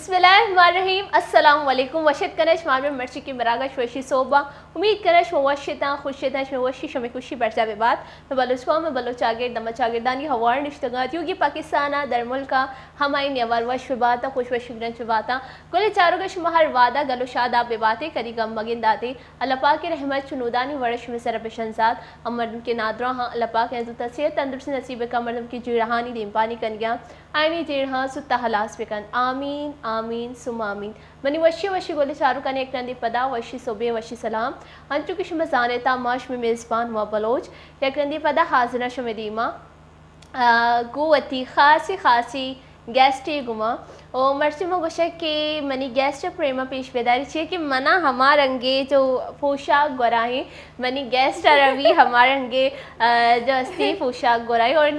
بسم اللہ الرحمن الرحیم۔ السلام علیکم۔ وش اتکن اش مارمیں مرچی کی مراگش وشی صوبہ۔ امید کنش شما وش اتاں، خوش اتاں، شما وشی، شمے خوشی برجا بہ بات۔ مئے بلوچ قوم، مئے بلوچ چاگرد، دمگ چاگردانی ہوار نشتگاں، تیوگی پاکستان ء در ملک ء ہمائی نیوار وش بہ بات ء خوش وش گرنچ بہ باتاں۔ گلیں چاروک شما ہر وہدا گل و شاداب بہ باتے، کدی گم مگنداتے۔ اللہ پاک ء رحمت چو نودانی وڑ شمے سر بشنزات۔ ہم مردم کہ نادراہاں، اللہ پاک ء زوت ء صحت تندرستی نصیب بکن، مردم کہ جیڑہانی دیمپانی کنگیاں، آیانی جیڑہاں زوت ء ہلاس بکن۔ آمین، آمین، ثم آمین۔ منی وشی وشی گلیں چاروکانی یک رندے پدا وشی صبح، وشی سلام۔ انچو کہ شما زانیتا ما شمے میزبان ہما بلوچ یک رندے پدا حاضراں شمے دیما۔ آ، گوں وتی خاصی خاصی گیسٹے گوما۔ او مرچی ما گوشگ کہ منی گیسٹ ء پریما پیش بداری چیئے کہ منا ہما رنگے جو پوشاک گورا ہیں، منی گیسٹ ء روی ہما رنگے، آ، جو استی پوشاک گورا ہیں اور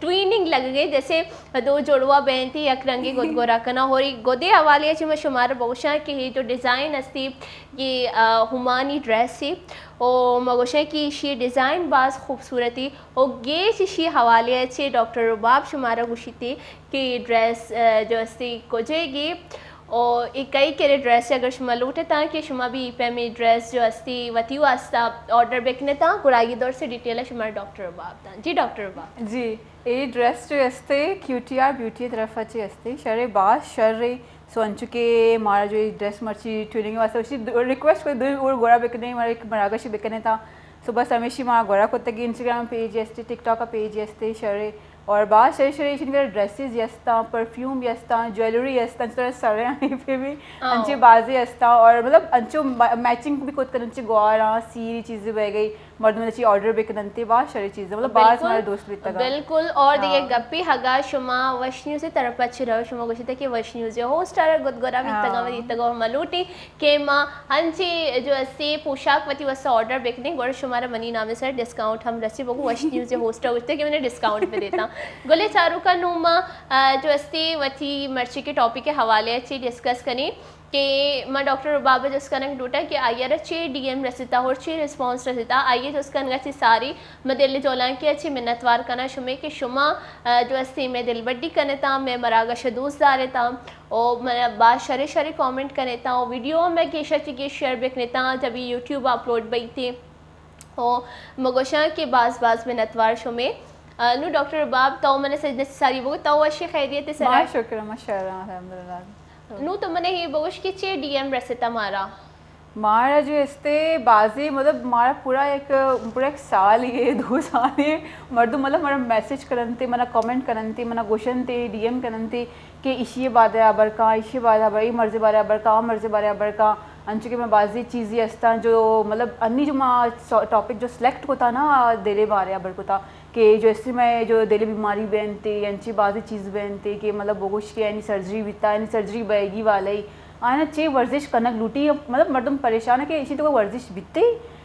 ٹویننگ لگگے جیسے دو جڑوا بینتی یک رنگے گد گورا کنا اور گدے حوالے چی ما شمارا بگوشاں کہ یہ جو ڈیزائن استی یہ، آ، ہمانی ڈریس ہے۔ او ما گوشاں کہ ایشی ڈیزائن باز خوبصورتی او گیش ایشی حوالے ء چہ ڈاکٹر رباب شمارا گوشیتی کہ ڈریس، آ، جو استی کجے گی او اے کئی کرے ڈریس اگر شما لوٹتاں کہ شما بھی اے پیمیں ڈریس جو استی وتی واسطہ آرڈر بکنتاں، گڑا یہ دور سے ڈیٹیل شما ڈاکٹر رباب داں۔ جی ڈاکٹر رباب۔ جی، اے ڈریس جو استے کیو ٹی آر بیوٹی طرف چے استے، شرے باز شرے۔ سو انچو کہ مارا جو اے ڈریس مرچی ٹویننگ واسطہ اسی ریکویسٹ کو دو اور گورا بکنے، مارا ایک مراگش بکنے تا۔ سو بس ہمیشی ما گورا کتگی، انسٹاگرام پیج استے، ٹک ٹاک پیج استے، شرے اور باز شرے شرے ایشی نگر ڈریسز یستاں، پرفیوم یستاں، جویلری یستاں، انچو طرح سرے آنے پہ بھی ہاں۔ انچے بازی یستاں اور مطلب انچو ما-، میچنگ بھی کت کر انچے گواراں، سیری چیزیں بہ گئی، مردم چی آرڈر بکننتے، باز شرے چیزیں، مطلب باز بالکل، مارے دوست بیتگا۔ بالکل، اور دیگہ ہاں۔ گپی ہگا شما وش نیوز طرف اچھی رہو، شما گوشتے کہ وش نیوز ہوسٹ آرا گد گورا بیتگا ہاں۔ و دیتگا اور ملوٹی کہ ما انچی جو استی پوشاک وتی واسطہ آرڈر بکنیں، گڑا شمارا منی نام سر ڈسکاؤنٹ ہم رسی۔ بگو وش نیوز ہوسٹ ء گوشتے کہ منا ڈسکاؤنٹ بہ دیتا۔ گلیں چاروکا نوں ما، آ، جو استی وتی مرچی کے ٹاپک کے حوالے چی ڈسکس کنیں کہ ما ڈاکٹر رباب ء جست کنگ لوٹاں کہ آئی ء را چے ڈی ایم رسیتا اور چے ریسپانس رسیتا، آئی ء جست کنگ ء چی ساری ما دل جولانکی ء چی منتوار کناں شمے کہ شما، آ، جو استی مئے دلبڈی کنتاں، مئے مراگش ء دوست دارتاں۔ او من باز شرے شرے کامنٹ کنیتاں او ویڈیو ہم گیشا چی گیش شیئر بکنیتاں جب یوٹیوب اپلوڈ بیتی۔ او مگوشاں کہ باز باز منتوار شمے۔ آ، نو ڈاکٹر رباب تو من سجدہ ساری بگو تو وشی خیریت سرا؟ ما شکر، ما شر الحمدللہ۔ نو تو من یہ بگوش کہ چے ڈی ایم رسیتا مارا؟ مارا جو استے بازی، مطلب، مارا پورا ایک، پورا ایک سال یہ، دو سال یہ، مردم، مطلب، مارا میسج کرنتے، منا کمنٹ کرنتے، منا گوشنتے، ڈی ایم کرنتے کہ ایشی بعد ابر کا، ایشی بعد ابر، ای مرضی بارے ابر کا، آ مرضی بارے ابر کا، انچو کہ میں بازی چیزی استاں جو، مطلب، انی جو ما سو-، ٹاپک جو سلیکٹ کتا نا، دلے بارے ابر کتا کہ جو استی میں جو دل بیماری بینتے، انچی بازی چیز بینتے کہ، مطلب، بگوش کہ اینی سرجری بیتا، اینی سرجری بیگی والے، آنا چے ورزش کنگ لوٹی، مطلب مردم پریشان ہے کہ ایشی تو ورزش بیتے،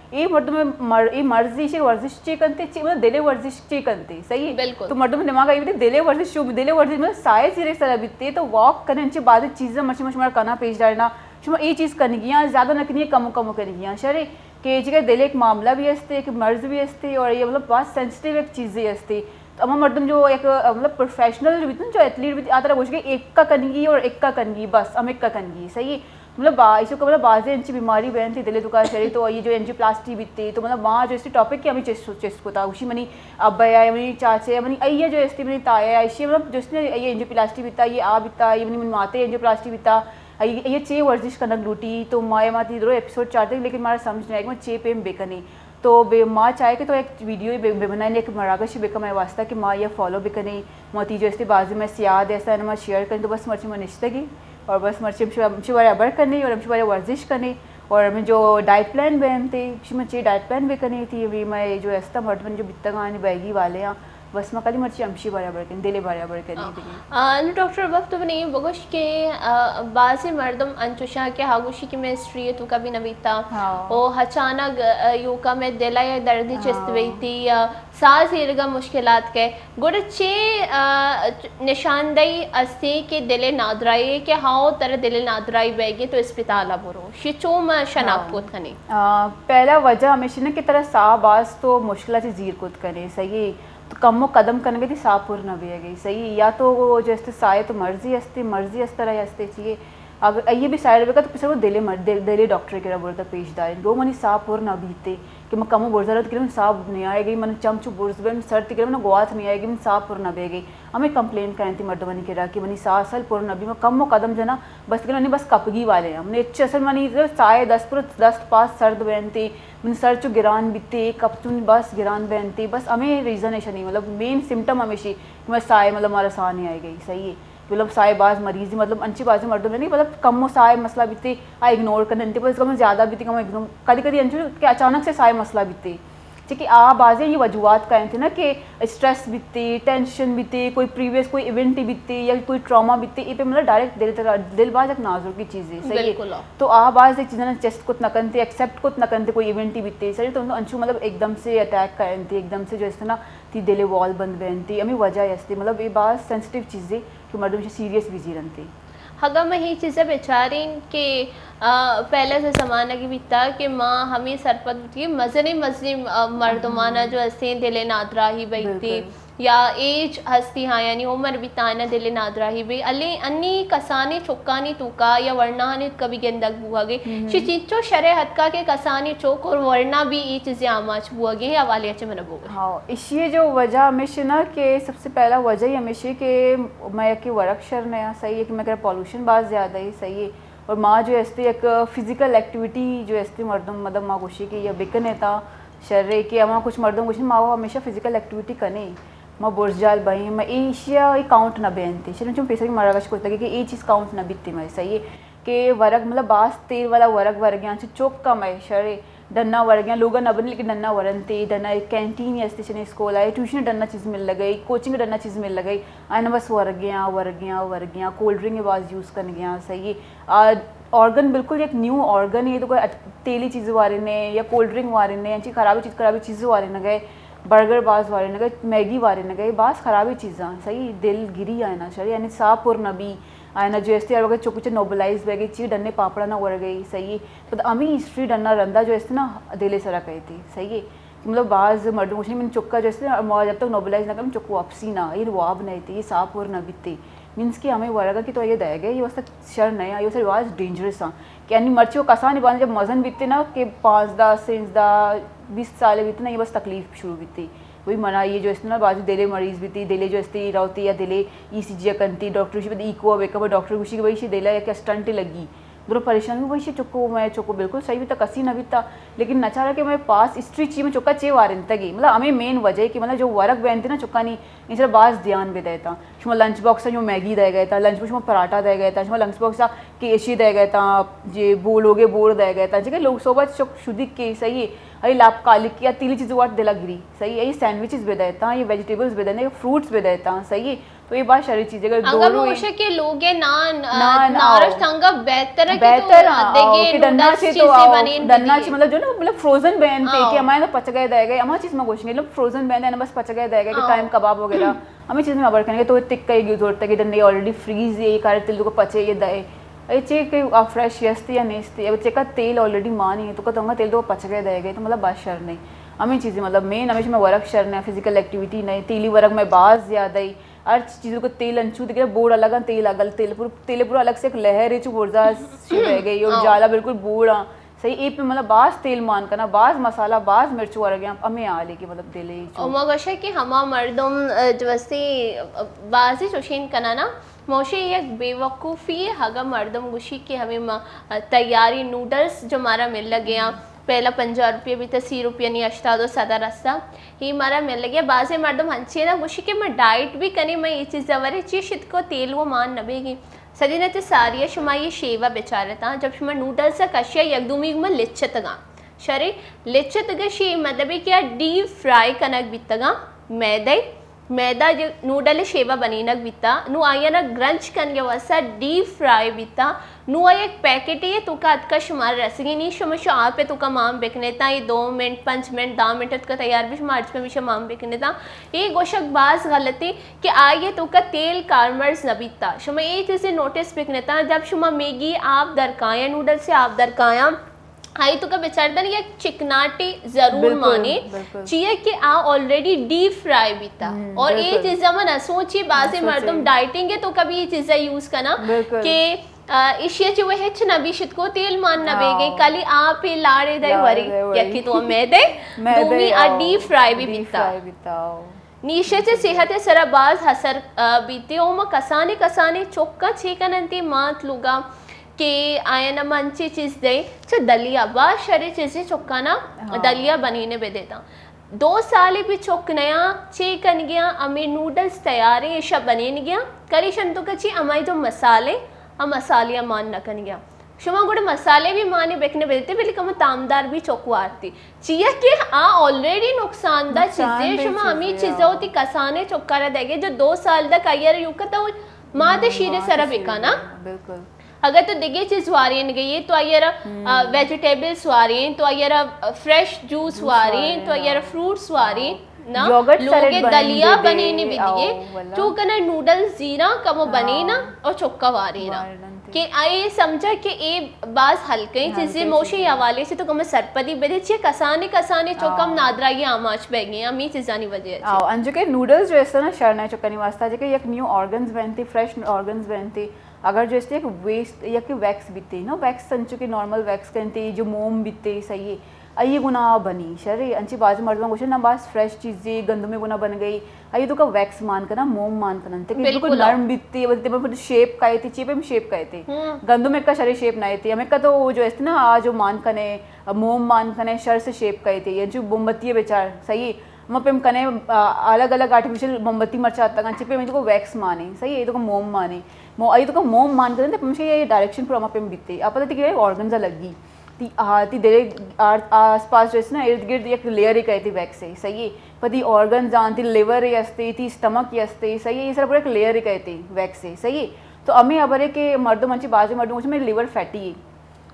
اے مردم مر-، اے مرضی ایشی ورزش چے کنتے، چے مطلب دلے ورزش چے کنتے، صحیح ہے؟ بالکل۔ تو مردم دماغ آئی بیتے دلے ورزش شو، دلے ورزش مطلب سائے سیرے سرا بیتے تو واک کرنے انچے بعد چیزاں مرچی شمارا کنا پیش دارنا، شما اے چیز کنگیاں، زیادہ نہ کنگیاں، کم و کم کنگیاں، شرے کہ جگہ دل ایک معاملہ بھی استے، ایک مرض بھی استے اور یہ مطلب بہت سینسٹیو ایک چیزیں استے۔ تو ہما مردم جو یک، مطلب، پروفیشنل جو بیتن، جو ایتھلیٹ بیتن، آ ترا گوشگے ایکا کنگی اور ایکا کنگی، بس ہم ایکا کنگی، صحیح ہے؟ مطلب، با-، ایشو کہ مطلب بازیں انچی بیماری بینتی دلے دکا شری تو یہ جو اینجیوپلاسٹی بیتے، تو مطلب وہاں جو استی ٹاپک کہ ہمیں چیز، چیز کتا، اسی منی ابا یا منی چاچا یا منی ایا جو استی منی تایا یا ایشی مطلب جو استی ایا اینجیوپلاسٹی بیتا، یہ آ بیتا، یہ منی، منی ماتے اینجیوپلاسٹی بیتا، یہ، یہ چے ورزش کنگ لوٹی، تو ما، ما تی درو ایپیسوڈ چارتے، لیکن مارا سمجھ نہیں آئے کہ ما چے پیم بکنی۔ تو بے ما چاہے کہ تو ایک ویڈیو بے، بے بنائیں، ایک مراگش بے کمائے واسطہ کہ ما یہ فالو بکنی۔ ما تی جو استے بازی میں سیاد ایسا ہے نا، ما شیئر کریں تو بس مرچی ما نشتگی اور بس مرچی ہم شو، ہم شو بارے ابر کرنی اور ہم شو بارے ورزش کرنی اور ہمیں جو ڈائٹ پلان بینتے، ہم چی ڈائٹ پلان بکنی تی، ابھی میں جو استا مردم جو بیتگانی بیگی والے ہیں، بس ما کلی مرچی ہمشی بارے ابر کنیں، دلے بارے ابر کنیں دیگه۔ آ، نو ڈاکٹر وقت تو نہیں بگوش کہ، آ، بعضی مردم انچوشاں کہ ہاگوشی کہ میں ہسٹری تو کبھی نہ بیتا۔ ہاں۔ او اچانک، آ، یوکا میں دلا یا دردی چست ہاں۔ بیتی یا ساز ایرگا مشکلات کے۔ گڑا چے، آ، نشاندہی استی کہ دل نادرائی کہ ہاؤ ترا دل نادرائی بیگی تو اسپتال برو۔ شی چو ما شناخت ہاں۔ کت کنی۔ آ، پہلا وجہ ہمیشہ نہ کہ ترا ساہ باز تو مشکلات زیر کت کنے، صحیح؟ کمو قدم کنگے تئی ساہ پر نہ بیگے، صحیح ہے؟ یا تو وہ جو استے ساہ تو مرضی استے، مرضی اس طرح استے چیئے۔ اگر یہ بھی سائیڈ بکا تو پسر وہ دلے مر-، دل، دلے ڈاکٹر کے را برتا پیش داریں۔ گو منی ساہ پر نہ بیتے کہ من کمو برزا رت کہ من ساہ نہیں آئے گئی، من چم چو برز بے، من سر تکرے من گوات نہیں آئے گئی، من ساہ پر نہ بیگے۔ ہمیں کمپلین کائیں تئی مردمانی کرا کہ منی ساہ اصل پر نہ بی، من کمو قدم جنا، بس کہ منی بس کپگی والے ہیں۔ منی اچھے اصل منی ساہ دست پر دست پاس سرد بینتے، من سر چو گران بیتے، کپتون بس گران بینتے، بس ہمیں ریزن ہے شنی، مطلب مین سمٹم ہمیشی کہ میں ساہ، مطلب ہمارا ساہ نہیں آئے گئی، صحیح ہے؟ مطلب ساہ باز مریض، مطلب انچی بازی مردم نہیں، مطلب کم و ساہ مسئلہ بیتے، آ اگنور کر دیتے، بس کم زیادہ بیتے، کم اگنور، کدی کدی انچو کہ اچانک سے ساہ مسئلہ بیتے۔ چونکہ آ بازیں یہ وجوہات کائیں تھے نا کہ اسٹریس بیتے، ٹینشن بیتے، کوئی پریویس کوئی ایونٹ بیتے یا کوئی ٹراما بیتے، یہ پہ مطلب ڈائریکٹ دل تک، دل باز ایک نازک کی چیز ہے، صحیح ہے؟ بالکل۔ تو آ باز ایک چیزیں چیسٹ کت نہ کنتے، ایکسپٹ کت نہ کنتے، کوئی ایونٹ ہی بیتے، صحیح؟ تو انچو مطلب ایک دم سے اٹیک کائیں تھے، ایک دم سے جو ہے نا تئی دل وال بند بینتے، ہمیں وجہ ہستے، مطلب یہ باز سینسٹیو چیزیں کہ مردم سے سیریس بھی زیرنتے۔ اگاں ما اے چیز ء بچاریں کہ، آ، پہلے سے زمانگی بیتا کہ ما ہمیں سرپد بوتی کہ مزنیں مزنیں، آ، مردمانا جو ہستیں دل نادراہی بیتی، بالکل۔ یا ایج ہستی ہاں، یعنی عمر بیتا آئینا دل نادراہی بی، الی انی کسانی چکانی توکا یا ورناہانی توکا بھی گندگ بوہگے۔ ہم۔ شی چینچو شرح اتکا کہ کسانی چک اور ورنا بھی اے چیزیں آماچ بوہگے، حوالے اچ من بوگے۔ ہاں، اشی جو وجہ ہمیش نا کہ سب سے پہلا وجہ ہی ہمیش ہے کہ میں یکے ورگ شر نیا، صحیح ہے کہ میں کرا پالوشن باز زیادہ ہے، صحیح ہے، اور ماں جو استے یک فزیکل ایکٹیویٹی جو استے مردم مطلب ماں گوشی کہ یا بکنے تا شر ہے کہ ہما کچھ مردم گوشی ماں وہ ہمیشہ فزیکل ایکٹیویٹی کنے، ماں برزجال بئیں، ماں ایشیا ای کاؤنٹ نہ بینتے، شر چون پیسر کی مراگش کرتا کہ اے چیز کاؤنٹ نہ بیتے میں، صحیح ہے کہ ورگ مطلب باز تیل والا ورگ ورگیاں چو چوک کا میں شر ہے۔ ڈنا ورگیاں، لوگا نہ بنی لیکن ڈنا ورنتے، ڈنا ایک کینٹین ہستے چنے اسکول آئے، ٹیوشن ڈنا چیز مل لگئی، کوچنگ ڈنا چیز مل لگئی، آئینا بس ورگیاں، ورگیاں، ورگیاں، کولڈ ڈرنک باز یوز کنگیاں، صحیح ہے۔ آ، آرگن بالکل ایک نیو آرگن ہے، تو کوئی اٹ-، تیلی چیز وارے نے یا کولڈ ڈرنک وارے نے، انچی خرابی چیز، خرابی چیز وارے نہ گئے، برگر باز وارے نہ گئے، میگی وارے نہ گئے، باز خرابی چیزاں، صحیح، دل گری آئینا، صحیح، یعنی ساہ پر نہ بی، آئینا جو استے ہر وقت چکو چے نوبلائز بے گئی، چی ڈنے پاپڑا نہ ورگئی، صحیح ہے۔ تو ہمیں ہسٹری ڈنا رندا جو استے نا دلے سرا کہتے، صحیح ہے۔ مطلب باز مردم گوشنی من چکا جو استے نا، ما جب تک نوبلائز نہ کرم چکو واپسی نہ، یہ واب نہ تے، یہ ساہ پر نہ بیتے۔ مینس کہ ہمیں ورگا کہ تو یہ دے گئے، یہ واسطہ شر نہ ہے، یہ واسطہ باز ڈینجرس ہاں۔ کہ یعنی مرچی وہ کسانی باندھے جب مزن بیتے نا کہ پانزدہ، سینزدہ، بیست سال بیتے نا، یہ بس تکلیف شروع بیتے۔ وہی منا یہ جو استے نا بازی دلے مریض بیتی، دلے جو استے روتی یا دلے ای سی جی کنتی، ڈاکٹر شی ایکو بے کم، ڈاکٹر گوشی کہ بھائی شی دلے یک اسٹنٹ لگی۔ درو پریشان بھی بھائی شی چکو، میں چکو بالکل صحیح بیتا، کسی نہ بیتا، لیکن نچارا کہ میں پاس ہسٹری چی میں چکا چے وارنتگی، مطلب ہمیں مین وجہ ہے کہ مطلب جو ورگ بینتے نا چکانی، ان سر باز دھیان بھی دیتا۔ شما لنچ باکس جو میگی دے گئے تا، لنچ باکس شما پراٹھا دے گئے تا، شما لنچ باکس کہ ایشی دے گئے تا، جی بولوگے بور دے گئے تا، جی کہ لوگ صحبت چک شدی کے صحیح ہے، ہری لاپ کالک یا تیلی چیز وارت دلا گری، صحیح ہے، یہ سینڈوچز بھی دیتا، یہ ویجیٹیبلز بھی دیتا، یہ فروٹس بھی دیتا، صحیح ہے۔ تو یہ بات شری چیز ہے، اگر انگا دونوں مو گوشے کہ لوگ نان، آ، نان، نارش آؤ۔ تنگا بہتر ہے کہ تو بہتر، ہاں، دیگے آؤ، کہ ڈنا نوڈلز چی تو چیزیں آؤ، بنین ڈنا دیگے۔ چی مطلب جو نا، مطلب فروزن بینتے آؤ۔ کہ ہمارے تو پچ گئے دے گئے، ہما چیز میں گوشیں گے، مطلب فروزن بینتے نا، بس پچ گئے دے گئے کہ آؤ۔ ٹائم کباب وغیرہ، ہمیں چیز میں ابر کرنے تو تک کا یہ زورتا کہ ڈنے آلریڈی فریز ہے، یہ کارے تیل تو کو پچے یہ دے۔ اے چے کہ آ فریش یستی یا نیستی، اب چے کا تیل آلریڈی مانی ہے، تو کا تو تیل تو پچ گئے دے گئے، تو مطلب بس شر نہیں۔ ہمیں چیزیں مطلب مین ہمیشہ میں ورک شر نہیں، فزیکل ایکٹیویٹی نہیں، تیلی ورک میں باز زیادہ ہی ہر چیز کو تیل انچو دیکھے، بوڑا لگا، تیل اگل، تیل پور، تیل پورا الگ سے ایک لہر ہے، چو برزا شروع ہو گئی، اور ہاں۔ جالا بالکل بوڑا۔ صحیح، اے پہ مطلب باز تیل مان کنا، باز مسالہ، باز مرچ ورگیاں، ہمیں حال ہے کہ مطلب دل ہے چو۔ او ما گوشے کہ ہما مردم، ا، جو استی، ا، بازی چوشین کنا نا، موشی یک بے وقوفی ہے، اگا مردم گوشی کہ ہمیں ما، ا، تیاری نوڈلز جو مارا مل لگے ہیں، پہلا پنجاہ روپیہ بیتا، سی روپیہ نی، ہشتاد و صدا رستا۔ ہی مارا مل گیا۔ بازیں مردم ہنچین ء گوشی کہ من ڈائٹ بھی کنی، من یہ چیز ورے چی شت کو تیل وہ مان نہ بیگی۔ سدی نہ چہ ساری ء شما یہ شیوا بچارتا، جب شما نوڈلز ء کشیا یک دومی گما لچتگاں۔ شرے لچتگ شی مطلب کہ ڈیپ فرائی کنگ بیتگاں میدے۔ میدہ جو نوڈل شیوا بنینگ بیتا، نو آئیانا گرنچ کنگے واسطہ ڈیپ فرائی بیتا، نو آئی ایک پیکٹے توکا اتکا شما رسگی نی، شما شو آپ توکا مان بکنیتا، یہ دو منٹ، پنچ منٹ، دہ منٹ توکا تیار بی، شما ہرچ پہ میشا مان بکنیتا۔ یہ گوشگ باز غلطی کہ آئی توکا تیل کارمرز نبیتا۔ شما یہ چیزیں نوٹس بکنیتا، جب شما میگی آپ درکایاں، نوڈل سے آپ درکایاں، آئی توکا بچاردن یک چکناٹی ضرور مانے، چیا کہ آ آلریڈی ڈیپ فرائی بیتا۔ اور اے چیزا من اسوچی بازیں مردم ڈائٹنگ ہے توکا بھی اے چیزا یوز کنا کہ ایشی چی وہ ہچ نہ بیشت کو، تیل مان نہ بیگے، کلی آپ لاڑے دے وری، یکی تو میدے، دومی آ ڈیپ فرائی بھی بیتا۔ نیشے چہ صحت سرا باز اثر بیتے۔ او ما کسانے کسانے چکاں چے کننتی مات لوگا کہ آیانا ما انچیں چیز دئیں، چہ دلیا، باز شریں چیزے چکانا دلیا بنینے بدیتاں۔ دو سالے بھی چک نیاں، چے کنگیاں؟ ہمے نوڈلز تیاریں، ایشا بنینگیاں، کریشن تو کچی ہمائی جو مسالے، ہم مسالے مان نہ کنگیاں۔ شما گڑا مسالے بھی مانے بکنے بدیتے، بلے کم تامدار بھی چک وارتی۔ چیا کہ آ آلریڈی نقصان دہ چیزے، شما ہمیں چیزا ہوتی کسانے چکارا دے گے، جو دو سال تک آئیے یوکا تو مات شیرے سرا بکانا۔ بالکل۔ اگر تو دگے چیز وارین گئی تو آئیے ویجیٹیبلز وارین، تو آئیے فریش جوس وارین، تو آئیے فروٹس وارین۔ نا، یوگرٹ لوگے دلیا بنینے بدیے، تو کنا نوڈلز زیرا کمو بنینا اور چکا وارینا۔ کہ اے سمجھا کہ اے باز ہلکیں چیزے، موشی حوالے سے تو کم سرپدی بدے، چے کسانے کسانے چکم نادرائی آماچ بیگے، ہمیں چیزانی وجہ سے۔ آو، انجو کہ نوڈلز جو ہے نا شرنا چکانی واسطہ، جو کہ یک نیو آرگنز بنتی، فریش آرگنز بنتی، اگر جو استے یک ویسٹ یا کہ ویکس بیتے نا، ویکس انچو کہ نارمل ویکس کنتے، جو موم بیتے، صحیح ہے۔ ای گنا بنی شرے، انچی باز مردم گوشن نا باز فریش چیزے گندمے گنا بن گئی۔ ای تو کا ویکس مان کنا، موم مان کنا، تے کہ بالکل نرم بیتے، وتی پر شیپ کایتے، چی پہ شیپ کایتے۔ گندم ایک کا شرے شیپ نہ ایتے، ہمیں کا تو وہ جو استے نا، آ جو مان کنے، موم مان کنے، شر سے شیپ کایتے، یا جو موم بتی ہے بیچار، صحیح ہے۔ ہم پیم کنے، آ، الگ الگ آرٹیفیشل موم بتی مرچا آتا، چی پہ ہمیں تو کو ویکس مانے، صحیح ہے، تو کو موم مانے۔ مو، آئی تو کو موم مان کرن تے پمشے یہ ڈائریکشن پر ہم پیم بیتے۔ آپ پتہ کہ آرگنز لگی۔ تی، آ، تی دل آر-، آس پاس جو ہے نا، ارد گرد یک لیئر ہی کہتے ویکس ہے، صحیح ہے۔ پتی آرگنز آن، تی لیور ہی استے، تی اسٹمک ہی استے، صحیح ہے۔ یہ سارا پورا ایک لیئر ہی کہتے ویکس ہے، صحیح ہے۔ تو ہمیں خبر ہے کہ مردم انچی بازی مردم، مجھے لیور فیٹی ہے۔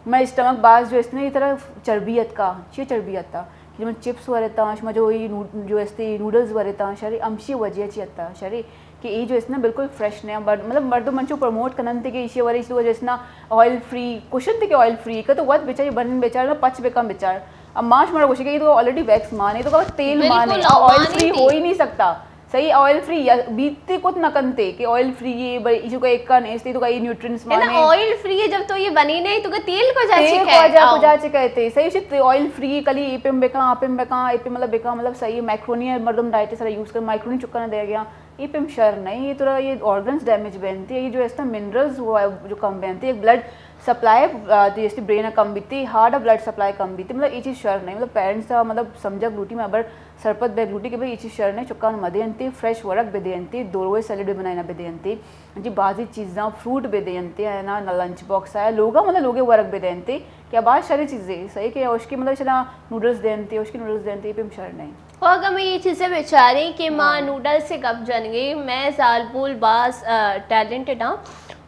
مئے اسٹمک باز جو است نا، یہ طرح چربی اتکا، چی چربی اتکا؟ کہ من چپس ورتا، شما جو یہ نو-، جو استے نوڈلز ورتا، شرے، امشی وجہ چی اتا، شرے، کہ یہ جو است نا بالکل فریش نہیں، بٹ-، مطلب مردم منچو پروموٹ کنن تے کہ ایشی ورے، ایشی وجہ است نا آئل فری، کوشن تے کہ آئل فری، کہ تو وقت بیچاری بنن بیچار، پچ بکن بیچار۔ اب ماش مارا کوشش کہ یہ تو آلریڈی ویکس مانے، تو تیل مانے، بالکل، آئل مانے فری تیل۔ ہو ہی نہیں سکتا۔ صحیح، آئل فری یا بیتے کت نہ کنتے کہ آئل فری ہے، بھئی ایشو کا ایک کا نیستے تو کا یہ نیوٹرینٹس ہے نا، مانے۔ آئل فری ہے، جب تو یہ بنی نہیں تو کا تیل کو جا تیل چکا کو ہے، جا، کو آؤ۔ جا چکا ہے تے۔ صحیح شت آئل فری، کلی ایپم بکا، آپم بکا، ایپم مطلب بکا، مطلب صحیح ہے، میکرونی ہے، مردم ڈائٹ سارا یوز کر، میکرونی چکا نہ دے گیا، ایپم شر نہیں، یہ تھوڑا یہ آرگنز ڈیمیج بنتے، یہ جو اس طرح منرلز ہوا جو کم بنتے، ایک بلڈ سپلائی، آ، تی جیسے برین کم بیتی، ہارٹ بلڈ سپلائی کم بیتی، مطلب یہ چیز شر نہیں، مطلب پیرنٹس مطلب سمجھک لوٹی، میں ابر سرپد بیگ لوٹی کہ بھئی یہ چیز شر نہیں، چکان مدے انتی، فریش ورگ بدے انتی، دور ہوئے سیلڈ بھی بنائینا بدے انتی، جی بازی چیزاں فروٹ بدے انتی، ہے نا، نہ لنچ باکس آیا، لوگا مطلب لوگے ورگ بدے انتی، کہ باز شری چیزیں، صحیح کہ اشکی مطلب چلا نوڈلز دے انتی، اشکی نوڈلز دے انتی، یہ بھی شر نہیں۔ و اگاں ما یہ چیزے بچاریں کہ ما ہاں۔ نوڈلز سے گپ جنگے، میں زالبول باز، آ، ٹیلنٹڈ ہاں۔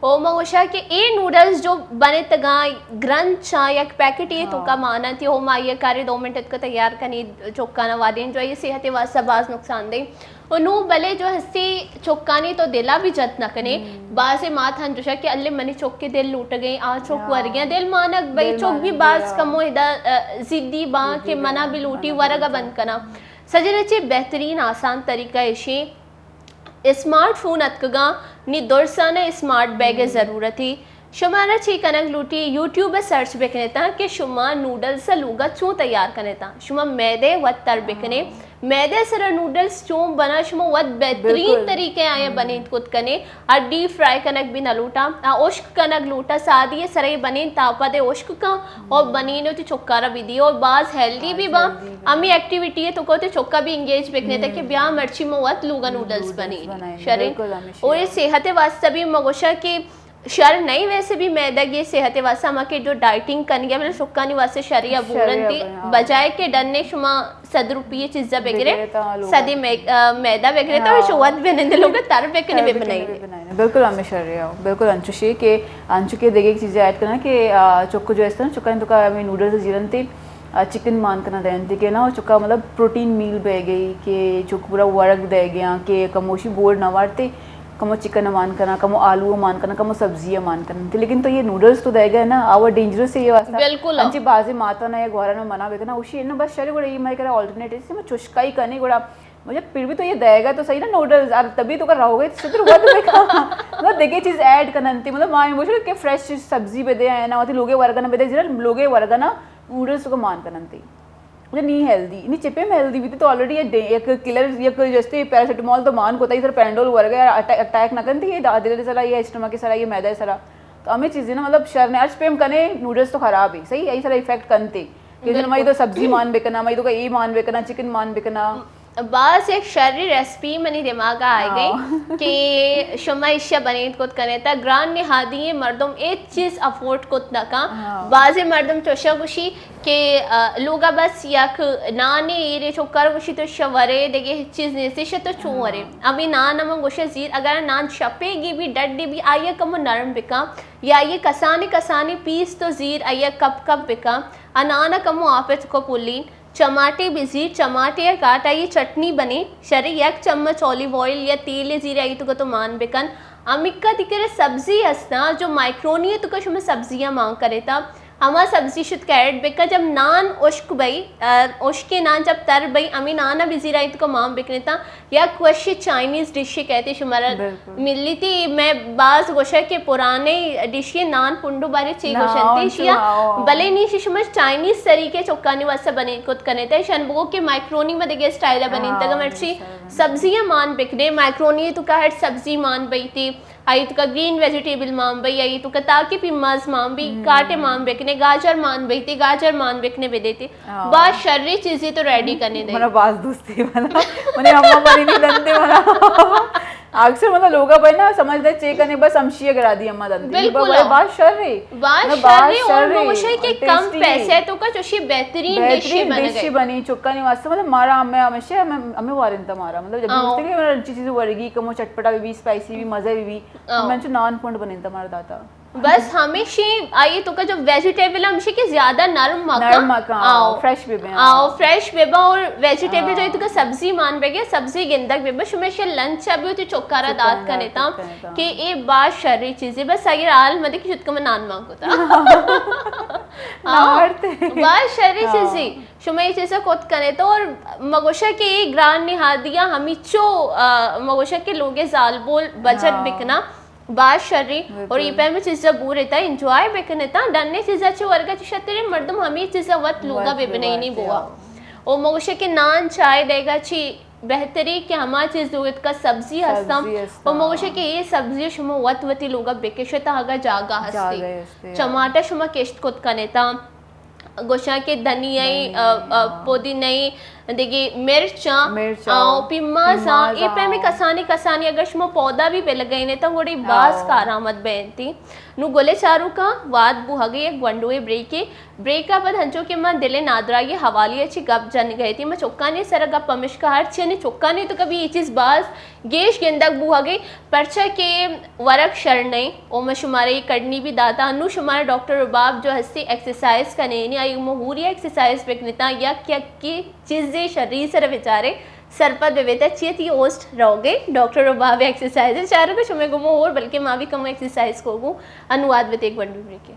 او ما گوشا کہ اے نوڈلز جو بنتگاں گرنچ آں، یک پیکٹ یہ تو ہاں۔ کا مانا تھی، او ما یہ کارے دو منٹ اتکا تیار کنی، چکانا وادین جو یہ صحت واسطہ باز نقصان دہ۔ و نو بلے جو ہستی چکانی تو دلا بھی جت نہ کنے۔ ہم۔ بازے مات ہن جوشا کہ الے منی چک کے دل لوٹ گئے، آ چک ہاں۔ ورگیاں دل مانگ بھئی، دل چک بھی مانگ باز گیا۔ کمو ادا، آ، ضدی باں ضدی کہ منا باں، بھی لوٹی منا بھی ورگا بند لوٹی۔ کنا۔ سجن چی بہترین آسان طریقہ ایشی، اسمارٹ فون اتکگاں، نی درسانہ اسمارٹ بیگ ضرورتی۔ شمارا چی کنگ لوٹی، یوٹیوب سرچ بکنیتا کہ شما نوڈلز لوگا چون تیار کنیتا۔ شما میدے وت تر بکنے، میدے سرا نوڈلز چون بنا، شما وت بہترین بالکل۔ طریقے آیا بنیت کت کنے۔ آ ڈیپ فرائی کنگ بھی نہ لوٹا، آ اشک کنگ لوٹا، سادی سرے بنین تاپا دے اشک کن اور بنین تی چکارا بھی دی اور باز ہیلدی بھی با۔ ہمیں ایکٹیویٹی ہے تو کو تے چکا بھی انگیج بکنے تے کہ بیا مرچی مو وت لوگا نوڈلز بنین۔ شرین۔ بالکل ہمیشہ۔ اور یہ صحت واسطہ بھی مگوشا کہ شر نہیں، ویسے بھی میدگ یہ صحت واسطہ ہما کہ جو ڈائٹنگ کنگے، مطلب چکانی واسطے شری ابورنتی، ہاں۔ بجائے کہ ڈنے شما صد روپی چیزا بگرے، بگرے تا لوگ صدی می-، آ، میدا بگرے تا ہاں۔ شوت بنندے لوگ تر بکنے تر بکنے بنائے۔ بنائے۔ بالکل ہمیں شر ہے، بالکل انچوشی کہ انچو کہ دیگه ایک چیزیں ایڈ کرنا کہ، آ، چکو جو ہے اس طرح چکا تو کا ہمیں نوڈلز زیرن تے، آ، چکن مان کنا دین تے کہ نا چکا مطلب پروٹین میل بہ گئی کہ چک پورا ورگ دے گیا کہ کموشی بور نہ وارتے۔ کمو چکن مان کناں، کمو آلو مان کناں، کمو سبزی مان کناں۔ لیکن تو یہ نوڈلز تو دئیگا نا، آ وہ ڈینجرس ہے یہ واسطہ۔ بالکل۔ انچی بازیں ماتاں نا یا گوہاراں نا منع بکنا، اوشی اناں بس شر گڑا یہ مئے کرا آلٹرنیٹیو سے، ما چشکائی کنے گڑا مجھے پھر بھی تو یہ دئیگا تو صحیح نا نوڈلز، اور تبھی تو کر رہو گے، تو صرف ود بکا۔ مطلب دیگہ چیز ایڈ کننتی، مطلب ما یہ کہ فریش چیز سبزی بدے ہیں نا، وتی لوگے ورگا نا بدے، زیرا لوگے ورگا نا نوڈلز کو مان کننتی۔ مطلب نی ہیلدی، نی چپے میں ہیلدی بیتی تو آلریڈی یہ ڈے-، یک کلر، یک جستے پیراسیٹامول تو مان کوتا، سر پینڈول ورگا اٹیک، اٹیک نہ کنتی، یہ دا-، دل سرا، یہ اسٹمک سرا، یہ معدہ سرا۔ تو ہمیں چیزیں نا مطلب شر نے، ہر چپے ہم کنے نوڈلز تو خراب ہے، صحیح ہے، یہ سارا افیکٹ کنتے۔ کہ بالکل۔ مئی تو سبزی مان بکنا، مئی تو کا اے مان بکنا، چکن مان بکنا۔ باز یک شری ریسپی منی دماغ آئے گئی ہاں۔ کہ شما ایشیا بنید کت کنے تا گران نہادی مردم ایک چیز افورڈ کت نہ کن۔ ہاں۔ بازیں مردم چوشا گوشی کہ، آ، لوگا بس یک نانے ایرے چکر گوشی تو شورے دگہ ہچ چیز نیستی شہ تو چون ورے۔ ہاں۔ ابھی نان ہم گوشے زیر، اگر نان شپے گی بھی ڈڈی بھی آئیے کمو نرم بکا یا آئیے کسانی کسانی پیس تو زیر آئیے کپ کپ بکا۔ ء نان ء کمو آپ ء تکا پلین، چماٹے بزیر، چماٹے ء کاٹ آئی ء چٹنی بنین، شرے یک چمچ اولیو آئل یا تیل ء زیر آئی تکا تو مان بکن۔ ہمکا تئی کرا سبزی ہستاں، جو مائکرونی ء تکا شما سبزیاں مان کنیتا، ہما سبزی شت کیرٹ بکن، جب نان اشک بئی، ء، اشکیں نان جب تر بئی، ہمے نان ء بزیر آئی تکا مان بکنیتا۔ یک وشی چائنیز ڈشے کہتے شمارا بالکل۔ ملی تھی، میں باز گوشا کہ پرانے ڈشے نان پنڈو بارے چی نہ، گوشنتے آؤ، شیا، آؤ۔ بلے نی شی شما چائنیز طریقے چکانی واسطہ بنے کت کنے تے، شن بگو کہ مائکرونی ما دگہ اسٹائل بنین ہاں، تگا مرچی بالکل۔ سبزیاں مان بکنے، مائکرونی تو کا ہر سبزی مان بئی تھی، آئی تو کا گرین ویجیٹیبل مان بئی، آئی تو کا تاکہ پیماز مان بئی، ہم۔ کاٹے مان بکنے، گاجر مان بئی تھی، گاجر مان بکنے بدے تھی۔ ہاں۔ باز شری چیزی تو ریڈی کنے دے۔ منا باز دوستی منا۔ منی اماں بری نی دنتے منا۔ اکثر مطلب لوگا بھائی نا سمجھ دے چے کنے بس امشی اگر آدی اماں دنتے۔ بالکل۔ بھائی باز شر ہے۔ باز مطلب باز شر ہے اور شر ہے۔ مگوشے کہ کم ٹیسٹی ہے۔ پیسے تو کا چوشی بہترین بہترین ڈش بنے ڈش گئی۔ بنی چکانی واسطے مطلب مارا ہمیں ہمیشہ ہمیں، ہمیں وارن تا مارا۔ مطلب جب آؤ۔ دوستی کہ مطلب اچھی چیزیں ورگی کمو چٹپٹا بھی، بھی اسپائسی بھی، مزہ بھی بھی۔ آؤ۔ ہمیں چو نان پونڈ بنین تا مارا داتا۔ بس ہمیشی آئی تو کا جو ویجیٹیبل ہمیشی کہ زیادہ نرم مکا۔ نرم مکا، آؤ۔ فریش بہ بے، آؤ، آؤ۔ فریش بہ با اور ویجیٹیبل جو آؤ۔ تو کا سبزی مان بہ گیا، سبزی گندگ بہ با، شمیشی لنچ ابھی تو چکارا چکارا دات دات کنے تا کنے تا۔ کہ اے باز شری چیزی، بس اگر حال مدے کہ شد کم نان مان کو تا۔ نہ آؤ۔ مرتے۔ باز شری آؤ۔ چیزی۔ شما یہ چیزا کت کنے تو اور مگوشا کہ یہ گران نہادیاں ہمیچو، آ، مگوشا کہ لوگے زالبول بجٹ آؤ۔ بکنا۔ باز شری۔ بالکل۔ اور یہ پیمیں چیزا بورے تا انجوائے بکنے تا، ڈنے چیزا چہ ورگا چہ شترے مردم ہمیں چیزا وت لوگا وت ببنینی لوگا بوا۔ آؤ۔ او مگوشے کہ نان چائے دیگا چی بہتری کہ ہما چیز لوگت کا سبزی ہستم۔ سبزی ہستم۔ او مگوشے کہ یہ سبزی شما وت وتی لوگا بکشتا اگا جاگہ ہستی۔ جاگہ ہستی، آؤ۔ چماٹا شما کشت کت کنے تا۔ گوشاں کہ دھنیائی، دھنیائی، آ، آ، ہاں۔ پودینائی، دگہ مرچاں، مرچاں، آ، پیمازاں، پیمازاں۔ اے پیمیں کسانی کسانی اگر شما پودا بھی بلگئینے تا گڑی باز آؤ۔ کارآمد بینتی۔ نو گلے چاروکاں واد بوہگے یک گونڈوے بریکے، بریکا پد ہنچو کہ ما دلے نادراہی حوالی اچی گپ جن گئے تھی، ما چکانی سر گپ پمشکا ہر چنی چکانی تو کبھی یہ چیز باز گیش گندگ بوہگے، پرچا کہ ورگ شر نئیں، او من شمارا اے کڈنی بھی داتا۔ انو شمارا ڈاکٹر رباب جو ہستی ایکسرسائز کنینی، آئی مہوری ایکسرسائز بکنتا، یک یکی چیزے شری سر بچارے، سرپد ببیتا۔ چیت یہ اوسٹ روگے، ڈاکٹر رباب ایکسرسائز چارو کہ شمے گمو ہور، بلکہ ما بھی کم ایکسرسائز کو گو، انو آد بتے گونڈو بریکے۔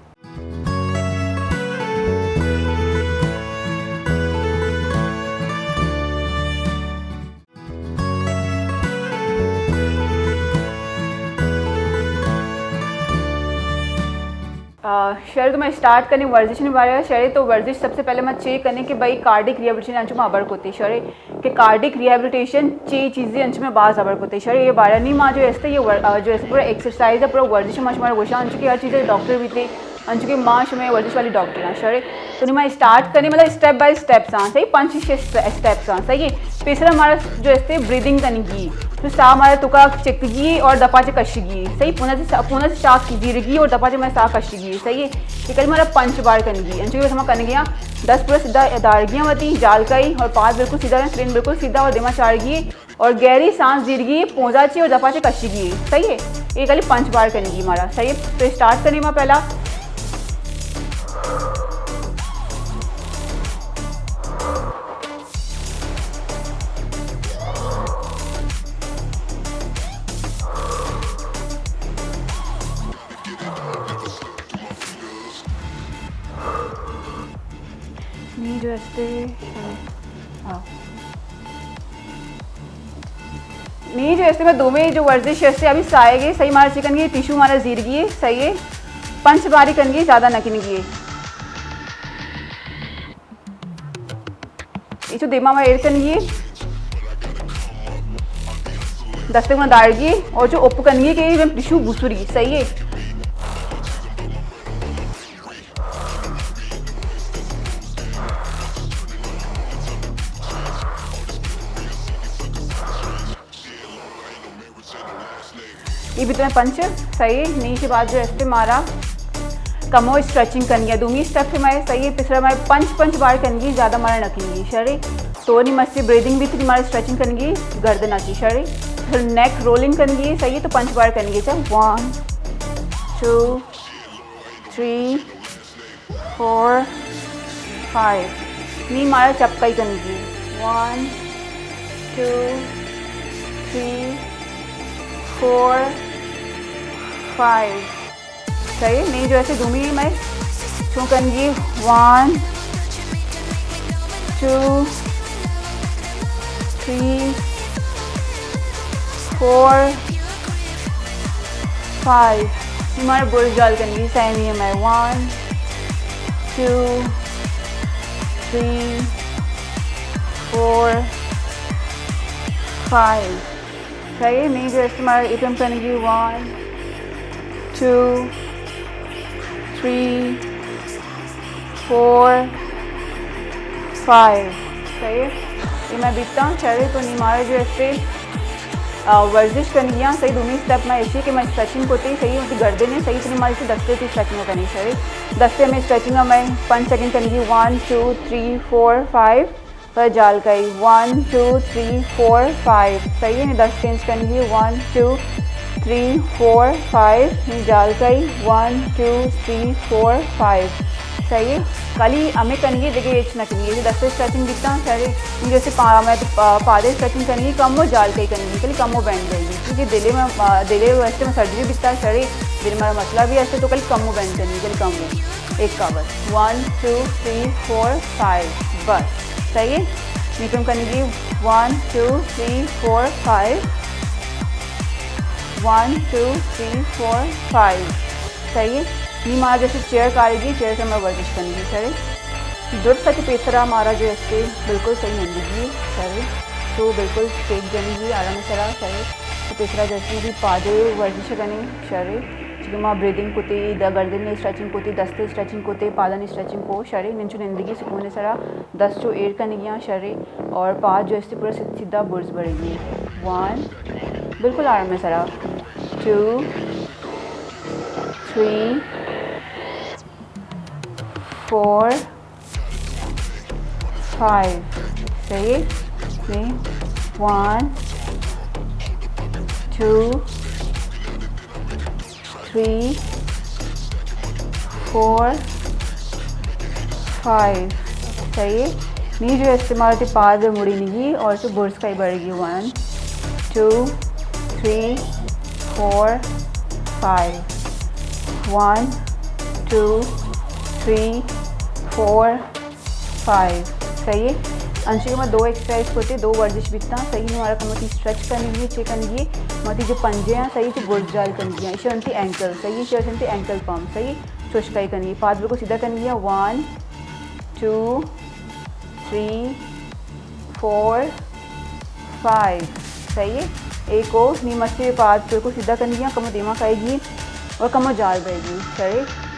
آ، شر تو میں اسٹارٹ کرنے ورزش نے بارے میں شرے تو ورزش سب سے پہلے میں چیک کرنے کہ بھائی کارڈک ریہیبلیٹیشن انچو میں ابر کوتے شرے کہ کارڈک ریہیبلیٹیشن چی چیزیں انچو میں باز ابر کوتے شرے یہ بارے نہیں ماں جو ایسے یہ ور-، آ، جو ایسے پورا ایکسرسائز ہے پورا ورزش میں شمارا گوشا انچو کہ ہر چیزیں ڈاکٹر بھی تھے انچو کہ ماں شمے ورزش والی ڈاکٹر ہیں، شرے۔ تو نی ما اسٹارٹ کرنے، مطلب، اسٹیپ بائی اسٹیپس آں، صحیح؟ پنچ شش اسٹیپس آں، صحیح ہے؟ پیسرا ہمارا جو ہے بریدنگ کنگی، تو ساہ ہمارا توکا چکگی اور دپا چے کشگی، صحیح؟ پونا سے سا-، پونا سے ساہ زیرگی اور دپا چے ہمارا ساہ کشگی، صحیح ہے؟ یہ کل ہمارا پنچ بار کنگی، انچو کہ بس ہما کنگی ہاں، دس پورا سیدھا دارگی ہاں وتی جال کئی اور پاس بالکل سیدھا، سرین بالکل سیدھا اور دیما چارگی۔ اور گہری سانس زیرگی، پونزا چی اور دفعہ چی کشگی، صحیح ہے؟ یہ کلی پنچ بار کنگی ہمارا، صحیح ہے؟ تو اسٹارٹ کرنے ما پہلا۔ تے، ہاں۔ نی جو استے مارا دومی جو ورزش استے ابھی سائے گے، صحیح مارا چکن گی، ٹشو مارا زیرگی ہے، صحیح ہے۔ پنچ باری کنگی، زیادہ نہ کنگی ہے۔ ایچو دیما ما ایر کنگی ہے۔ دستے ما دارگی اور جو اوپ کنگی کہ یہ ٹشو بسری، صحیح ہے۔ یہ بھی تو پنچ، صحیح۔ نی کے بعد جو استے مارا کمو اسٹریچنگ کنگی ہے۔ دومی اسٹیپ میں، صحیح، تیسرا میں پنچ، پنچ بار کنگی، زیادہ مارا نہ کنگی، شری۔ تو نی مستی بریدنگ بھی تھی مارا اسٹریچنگ کنگی، گردن اچھی، شری۔ پھر نیک رولنگ کنگی، صحیح، تو پنچ بار کنگی، اچھا، one, two, three, four, five. نی مارا چپکائی کنگی۔ One, two, three, four, five. صحیح، نی جو استے دومی میں چون کنگی۔ One, two, three, four, five. ہمارے برج جال کنگی، سیمی میں۔ One, two, three, four, five. صحیح، نی جو استے مارا ایٹم کنگی۔ One, two, three, four, five. صحیح ہے؟ یہ میں بیتا ہوں، چلے تو نی مارا جو استے، آ، ورزش کنگی ہاں، صحیح، دومی اسٹیپ میں ایشی کہ میں اسٹریچنگ کو تے، صحیح، ہوتی گردن ہے، صحیح، اتنی مارا اسے دستے تی اسٹریچنگ کرنی، صحیح۔ دستے میں اسٹریچنگ میں پنچ سیکنڈ کنگی، one, two, three, four, five. پر جال کئی، one, two, three, four, five. صحیح ہے، نی دس چینج کنگی، one, two, three, four, five. نی جال کئی، one, two, three, four, five. صحیح ہے، کلی ہمیں کنگی، دیکھے ایچ نہ کنگی، یہ دستے اسٹریچنگ دیتا ہوں، صحیح ہے۔ نی جیسے پا-، میں تو پا-، پادے اسٹریچنگ کنگی، کم ہو جال کئی کنگی، کلی کم ہو بینڈ جائے گی، کیونکہ دلے میں، آ، دلے واسطے میں سرجری بیتا، صحیح ہے، دل میں مسئلہ بھی ایسے تو کلی کم ہو بینڈ کنگی، کلی کم ہو۔ ایک کا بس۔ One, two, three, four, five. بس۔ صحیح ہے؟ نی پم کنگی one, two, three, four, five. One, two, three, four, five. صحیح ہے؟ نی مارا جیسے چیئر کاری گی، چیئر سے میں ورزش کنگی۔ صحیح ہے؟ درست کہ پیسرا مارا جو استے بالکل صحیح نندگی۔ صحیح ہے؟ تو بالکل ٹیک جنگی آرام سرا۔ صحیح ہے؟ تو پیسرا جیسے بھی پادے ورزش کنی۔ صحیح ہے؟ چونکہ ما بریدنگ کتے، دا گردن نے اسٹریچنگ کتے، دستے اسٹریچنگ کتے، پادانی اسٹریچنگ کو، شرے، ننچو نندگی سکون سرا، دست چو ایر کنگیاں، شرے، اور پاد جو استے پورا سیدھ-، سیدھا برز بڑھگی۔ ون، بالکل آرام سرا۔ Two, three, four, five. صحیح ہے؟ One, two, three, four, five. صحیح ہے؟ نی جو استے مارا تی پاد مڑینگی اور تو برز کئی بڑھگی۔ One, two, three, four, five. One, two, three, four, five. صحیح ہے؟ انچو کہ ما دو ایکسرسائز کتے، دو ورزش بیتا۔ صحیح ہے؟ مارا کمو تی اسٹریچ کنگی، چے کنگی، ما تی جو پنجے ہیں، صحیح ہے؟ تو برز جال کنگی ہیں۔ ایشی انتی اینکل، صحیح ہے؟ ایشی انتی اینکل پمپ، صحیح ہے؟ چوشکائی کنگی، پاد بالکل سیدھا کنگی ہیں۔ One, two, three, four, five. صحیح ہے؟ ایک او نی مستی پاد بالکل سیدھا کنگی ہیں، کمو دیما کھائے گی اور کمو جال بڑھے گی۔ صحیح ہے؟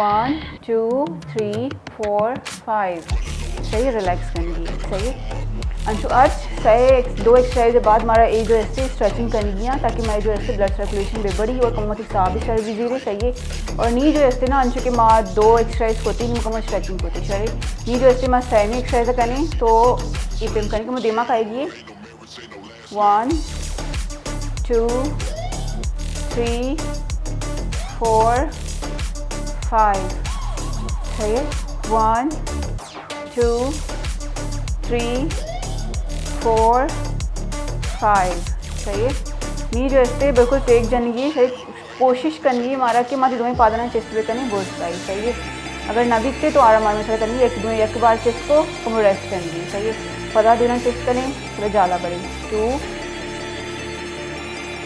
One, two, three, four, five. صحیح، ریلیکس کنگی۔ صحیح ہے؟ انچو اچ سہ ایک-، دو ایکسرسائز بعد مارا اے جو استے اسٹریچنگ کنگی ہیں تاکہ مارا جو استے بلڈ سرکولیشن بے بڑی اور کمو تی ساہ بھی سر بھی زیرے۔ صحیح ہے؟ اور نی جو استے نا انچو کہ ما دو ایکسرسائز کتے، نی کمو اسٹریچنگ کتے، شرے۔ نی جو استے ما سیمی ایکسرسائز کنے تو یہ پیم کنے کہ مو دیما کھائے گی۔ One, two, three, four, five. صحیح ہے؟ One, two, three, four, five. صحیح ہے؟ نی جو استے بالکل ٹیک جنگی، صحیح، کوشش کنگی مارا کہ ما تی دوئیں پادانا چست بکنی، برز کئی۔ صحیح ہے؟ اگر نہ بیتے تو آرام آرام سرا کنگی، یک دو یک بار چست کو، کمو ریسٹ کنگی، صحیح ہے۔ پدا دیرن چست کنے، پدا جالا بڑی۔ Two,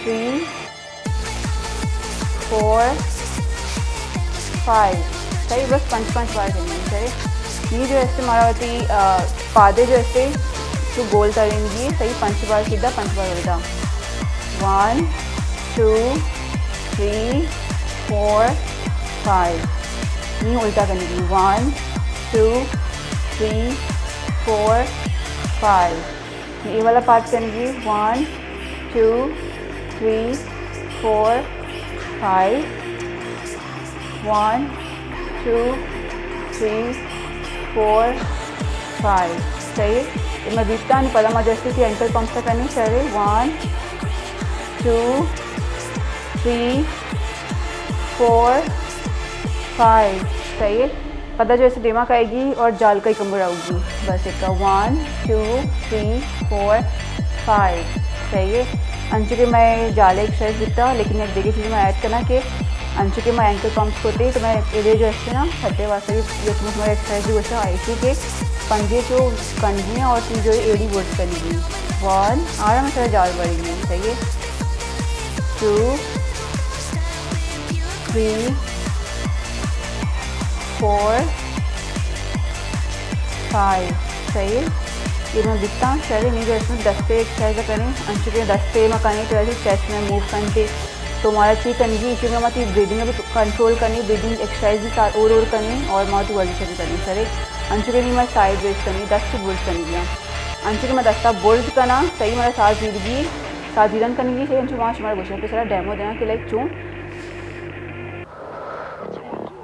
three, four, five. صحیح، بس پنچ پنچ بار کنگی، صحیح۔ نی جو استے مارا وتی، آ، پادے جو استے تو گول ترینگی، صحیح، پنچ بار سیدھا، پنچ بار الٹا۔ One, two, three, four, five. نی الٹا کنگی، one, two, three, four, five. اے والا پارٹ کنگی، one, two, three, four, five. One, two, three, four, five. صحیح۔ اے ما بیتا نی، پدا ما جسٹ تی اینکل پمپ کنی، شرے۔ One, two, three, four, five. صحیح ہے۔ پدا جو استے دیما کائے گی اور جال کا ہی کمبر آؤ گی۔ بس ایک one, two, three, four, five. صحیح ہے۔ انچو کہ میں جال ایکسرسائز بیتا، لیکن یک دیگہ چیز میں ایڈ کرنا کہ انچو کہ میں اینکل پمپ ہوتے تو میں ادے جو استے نا، ہڈے واسطے بھی یہ تمہیں ایکسرسائز بھی ہوتا ہے، اسی کہ پنجے جو کنجی ہیں اور تی جو ایڑی ورڈ کرنی گی۔ ون، آرام سے جال بڑی گی۔ صحیح ہے۔ Two, three, four, five. صحیح ہے۔ یہ میں بیتا، شرے، نی جو استے دستے ایکسرسائز کریں، انچو کہ دستے ما کنی تو ایسے چیسٹ میں موو کنتے۔ تو مارا چی کنگی، اسی میں ما تی بریدنگ بھی کنٹرول کنی، بریدنگ ایکسرسائز بھی ساتھ اور اور کنی اور ما تی ورزش بھی کنی، شرے۔ انچو کہ نی ما سائیڈ ریس کنی، دست برز کنی گیا۔ انچو کہ ما دستا برز کنا، صحیح، مارا ساز زیرگی، ساز زیرن کنگی، صحیح، انچو ما شمارا گوشن پہ سرا ڈیمو دینا کہ لائک چون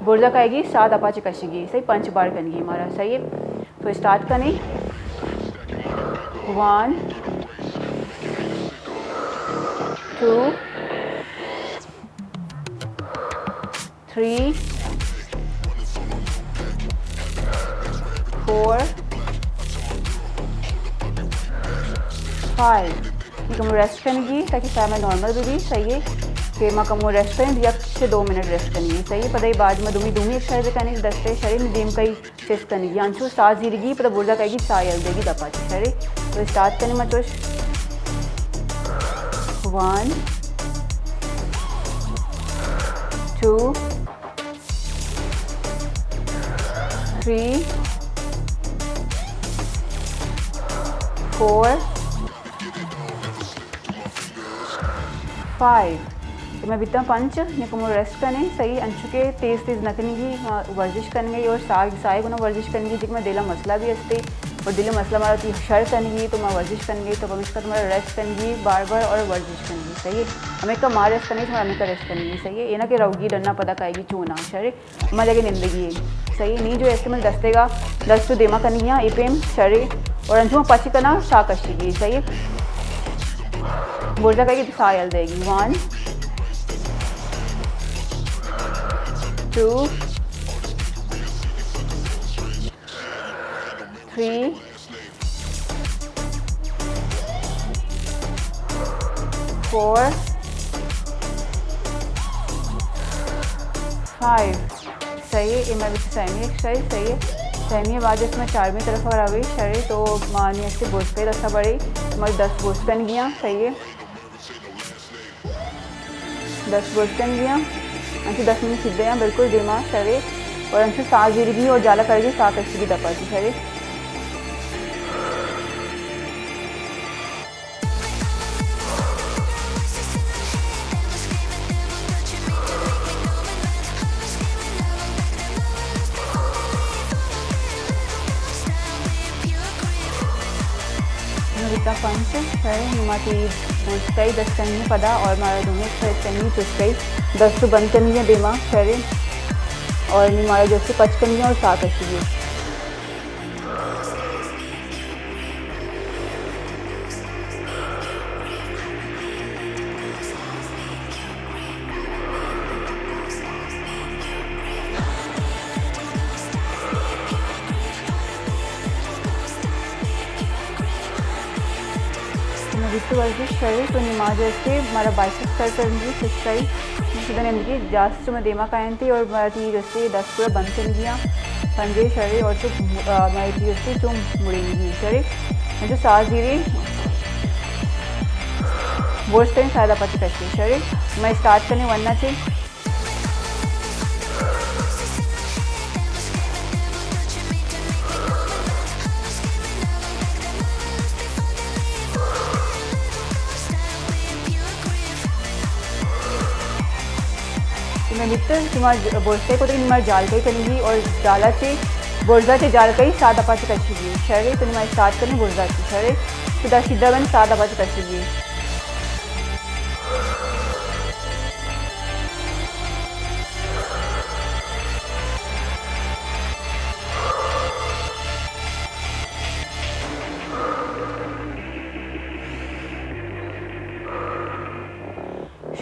برزا کائے گی، ساہ دپا چہ کشے گی، صحیح، پنچ بار کنگی مارا، صحیح ہے۔ تو اسٹارٹ کنی۔ One, two, three, four, five. یہ کمو ریسٹ کنگی تاکہ ساہ میں نارمل بھی بھی، صحیح ہے۔ کہ ما کمو ریسٹ کریں، یک سے دو منٹ ریسٹ کنگی، صحیح ہے۔ پدا یہ بعد میں دومی، دومی ایکسرسائز کنی، دستے شرے نی دیم کئی چست کنگی، انچو ساہ زیرگی، پدا برزا کائے گی، ساہ یل دے گی دپا چہ، شرے۔ تو اسٹارٹ کنی ما چوش۔ One, two, three, four, five. تو میں بیتا پنچ، یہ کمو ریسٹ کنے، صحیح، انچو کہ تیز تیز نہ کنگی، ورزش کنگی اور ساہ، ساہ گنا ورزش کنگی، جیک میں دل مسئلہ بھی ہستے اور دل مسئلہ مارا تی شر کنگی، تو ما ورزش کنگی، تو پمیشکا تمہارا ریسٹ کنگی بار بار اور ورزش کنگی، صحیح ہے۔ ہمیں کا ما ریسٹ کنگی، تمہارا ہمیں کا ریسٹ کنگی، صحیح ہے۔ یہ نہ کہ روگی ڈنا پدا کائے گی چونا، شرے۔ ما جگہ نندگی ہے۔ صحیح، نی جو ایسے من دستے گا، دست تو دیما کنگی ہاں، اے پیم شرے اور انچو پچ کنا ساہ کشی گی، صحیح۔ برزا کائے گی تو ساہ یل دے گی۔ One, two, three, four, five. صحیح ہے، یہ میں سیمی ایکسرسائز، صحیح ہے۔ سیمی بعد اس میں چارمی طرف اور آوی شرے تو مانی اس کے بوجھ پہ دستا بڑی، ہماری دس بوجھ پہ گیا، صحیح ہے۔ دس برز کنگی ہاں، انچو دس منٹ سیدھے ہاں، بالکل دیما شرے اور انچو ساہ زیرگی اور جالا کرگی، ساہ کشگی دپا چہ، شرے۔ نو بیتا پنچ، شرے، نی ما تی برز کئی دست کنگی پدا اور مارا دومی ایکسرسائز کنگی چست کئی، دست تو بند کنگی دیما، شرے، اور نی مارا جستے پچ کنگی اور ساہ کشگی۔ بیست ورزش شرے تو نی ما جو استے مارا بائسپس کر کرنگی، چست کئی، سیدھا نندگی، جاست چو مئے دیما کاینتی اور مئے تئی جستی دست پورا بند کنگی آں، پنجے شرے اور چو، آ، مئے تئی جستی چو مڑینگی شرے۔ انچو ساز زیری، برز کنیں سادا پچ کشی شرے۔ مئے اسٹارٹ کنیں ون ءَ چے۔ تو مئے بیتگ، شما ج-، برزے کو تو نی مارا جالکئی کنگی اور جالا چے، برزا چے جالکئی سادا پچ کشگی۔ شرے تو نی مارا اسٹارٹ کنی برزا چے۔ شرے تو دا سیدھا بن سادا پچ کشگی۔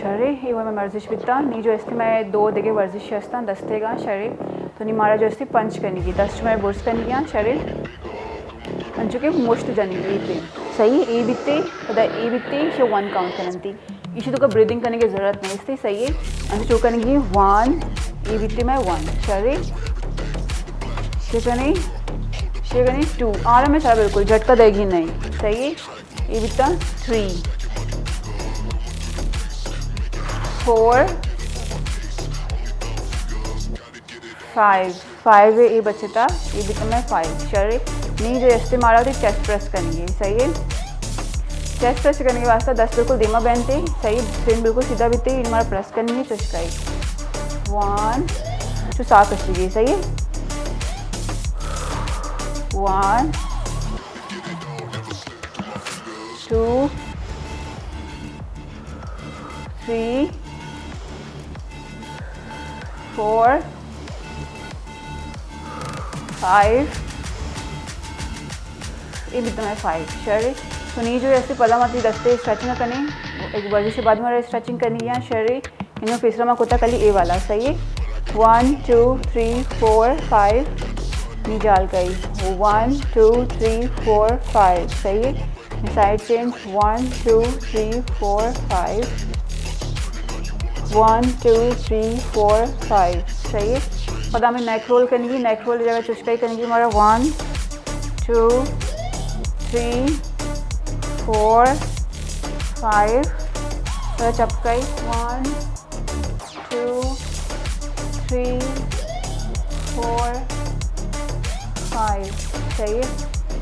شرے، اے وڑ مئے ورزش بیتا۔ نی جو استی مئے دو دگہ ورزش ہستاں دستے گا۔ شرے تو نی مارا جو استی پنچ کنگی، دست شمئے برز کنگی آں۔ شرے انچو کہ مشت جنگی بیتے۔ صحیح، اے بیتے، پدا اے بیتے، ایشی ون کاؤنٹ کننتی۔ ایشی تو کا بریدنگ کرنے کی ضرورت نہیں استی۔ صحیح ہے، انچو کنگی ون، اے بیتے مئے ون۔ شرے شکنے، شکنے ٹو۔ آرام ہے سارا، بالکل جھٹکا دے گی نہیں۔ صحیح ہے۔ اے بیتا تھری، فور، فائیو، فائیو اے بچتا، اے بیتا مئے فائیو۔ شرے نی جو استی مارا وتی چیسٹ پریس کنگی۔ صحیح ہے، چیسٹ پریس کرنے کے واسطہ دست بالکل دیما بینتے۔ صحیح، سن بالکل سیدھا بیتے، ان مارا پریس کنگی چوش کئی۔ ون، چو سا کشگی۔ صحیح ہے، one, two, three, four, five, اے بیتا مئے فائیو۔ شرے تو نی جو استی پدا ما تئی دستے اسٹریچنگ کنیں، ایک ورزش بعد مارا اسٹریچنگ کنی یا شرے۔ انو پیسرا ما کتا کلی اے والا۔ صحیح ہے، one, two, three, four, five. نی جالکئی، one, two, three, four, five. صحیح ہے، side change, one, two, three, four, five. One, two, three, four, five. صحیح ہے، پدا ہمیں نیک رول کنگی، نیک رول جگہ چوش کئی کنگی مارا one, two, three, four, five. پدا چپ کئی، one, two, three, four, five. صحیح ہے،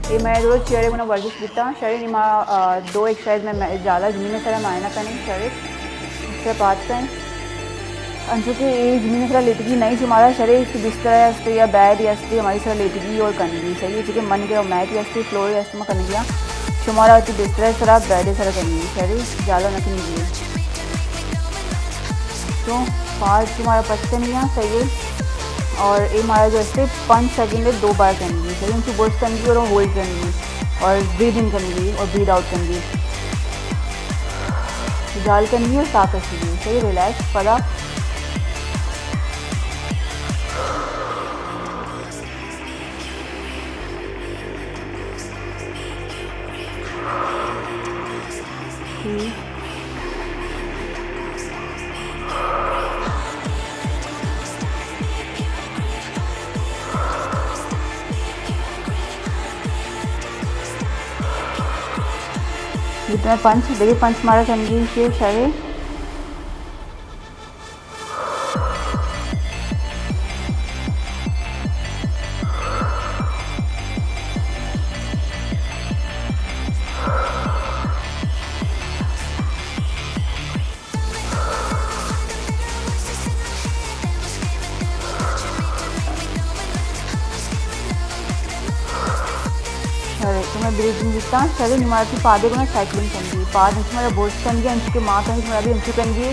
اے مئے روز چیئر گنا ورزش بیتا۔ شرے نی ما، آ، دو ایکسرسائز مئے، مئے جالا زمین سرا معائنہ کنیں۔ شرے سے پات کن۔ انچو کہ اے زمین سرا لیٹگی نہیں، شمارا شرے کہ بستر استی یا بیڈ استی ہماری سرا لیٹگی اور کنگی۔ صحیح ہے، چونکہ من کے میٹ استی، فلور استی، ما کنگی آں۔ شمارا وتی بستر سرا، بیڈ سرا کنگی۔ شرے جالا نہ کنگی۔ تو پاد شمارا پچ کنگی آں۔ صحیح ہے، اور اے مارا جو استی پنچ سیکنڈ دو بار کنگی۔ صحیح ہے، انچو برز کنگی اور ہولڈ کنگی اور بریدنگ کنگی اور بریدھ آؤٹ کنگی۔ جال کنگی اور ساہ کشگی۔ صحیح، ریلیکس پدا۔ جتنا پنچ، دگہ پنچ مارا کنگی کہ شرے۔ شرے، تو مئے بریدنگ بیتا۔ شرے، نی مارا تئی پادے گنا سائیکلنگ کنگی۔ پاد انچو مارا برز کنگی، انچو کہ ما کنگی، شمارا بھی انچو کنگی۔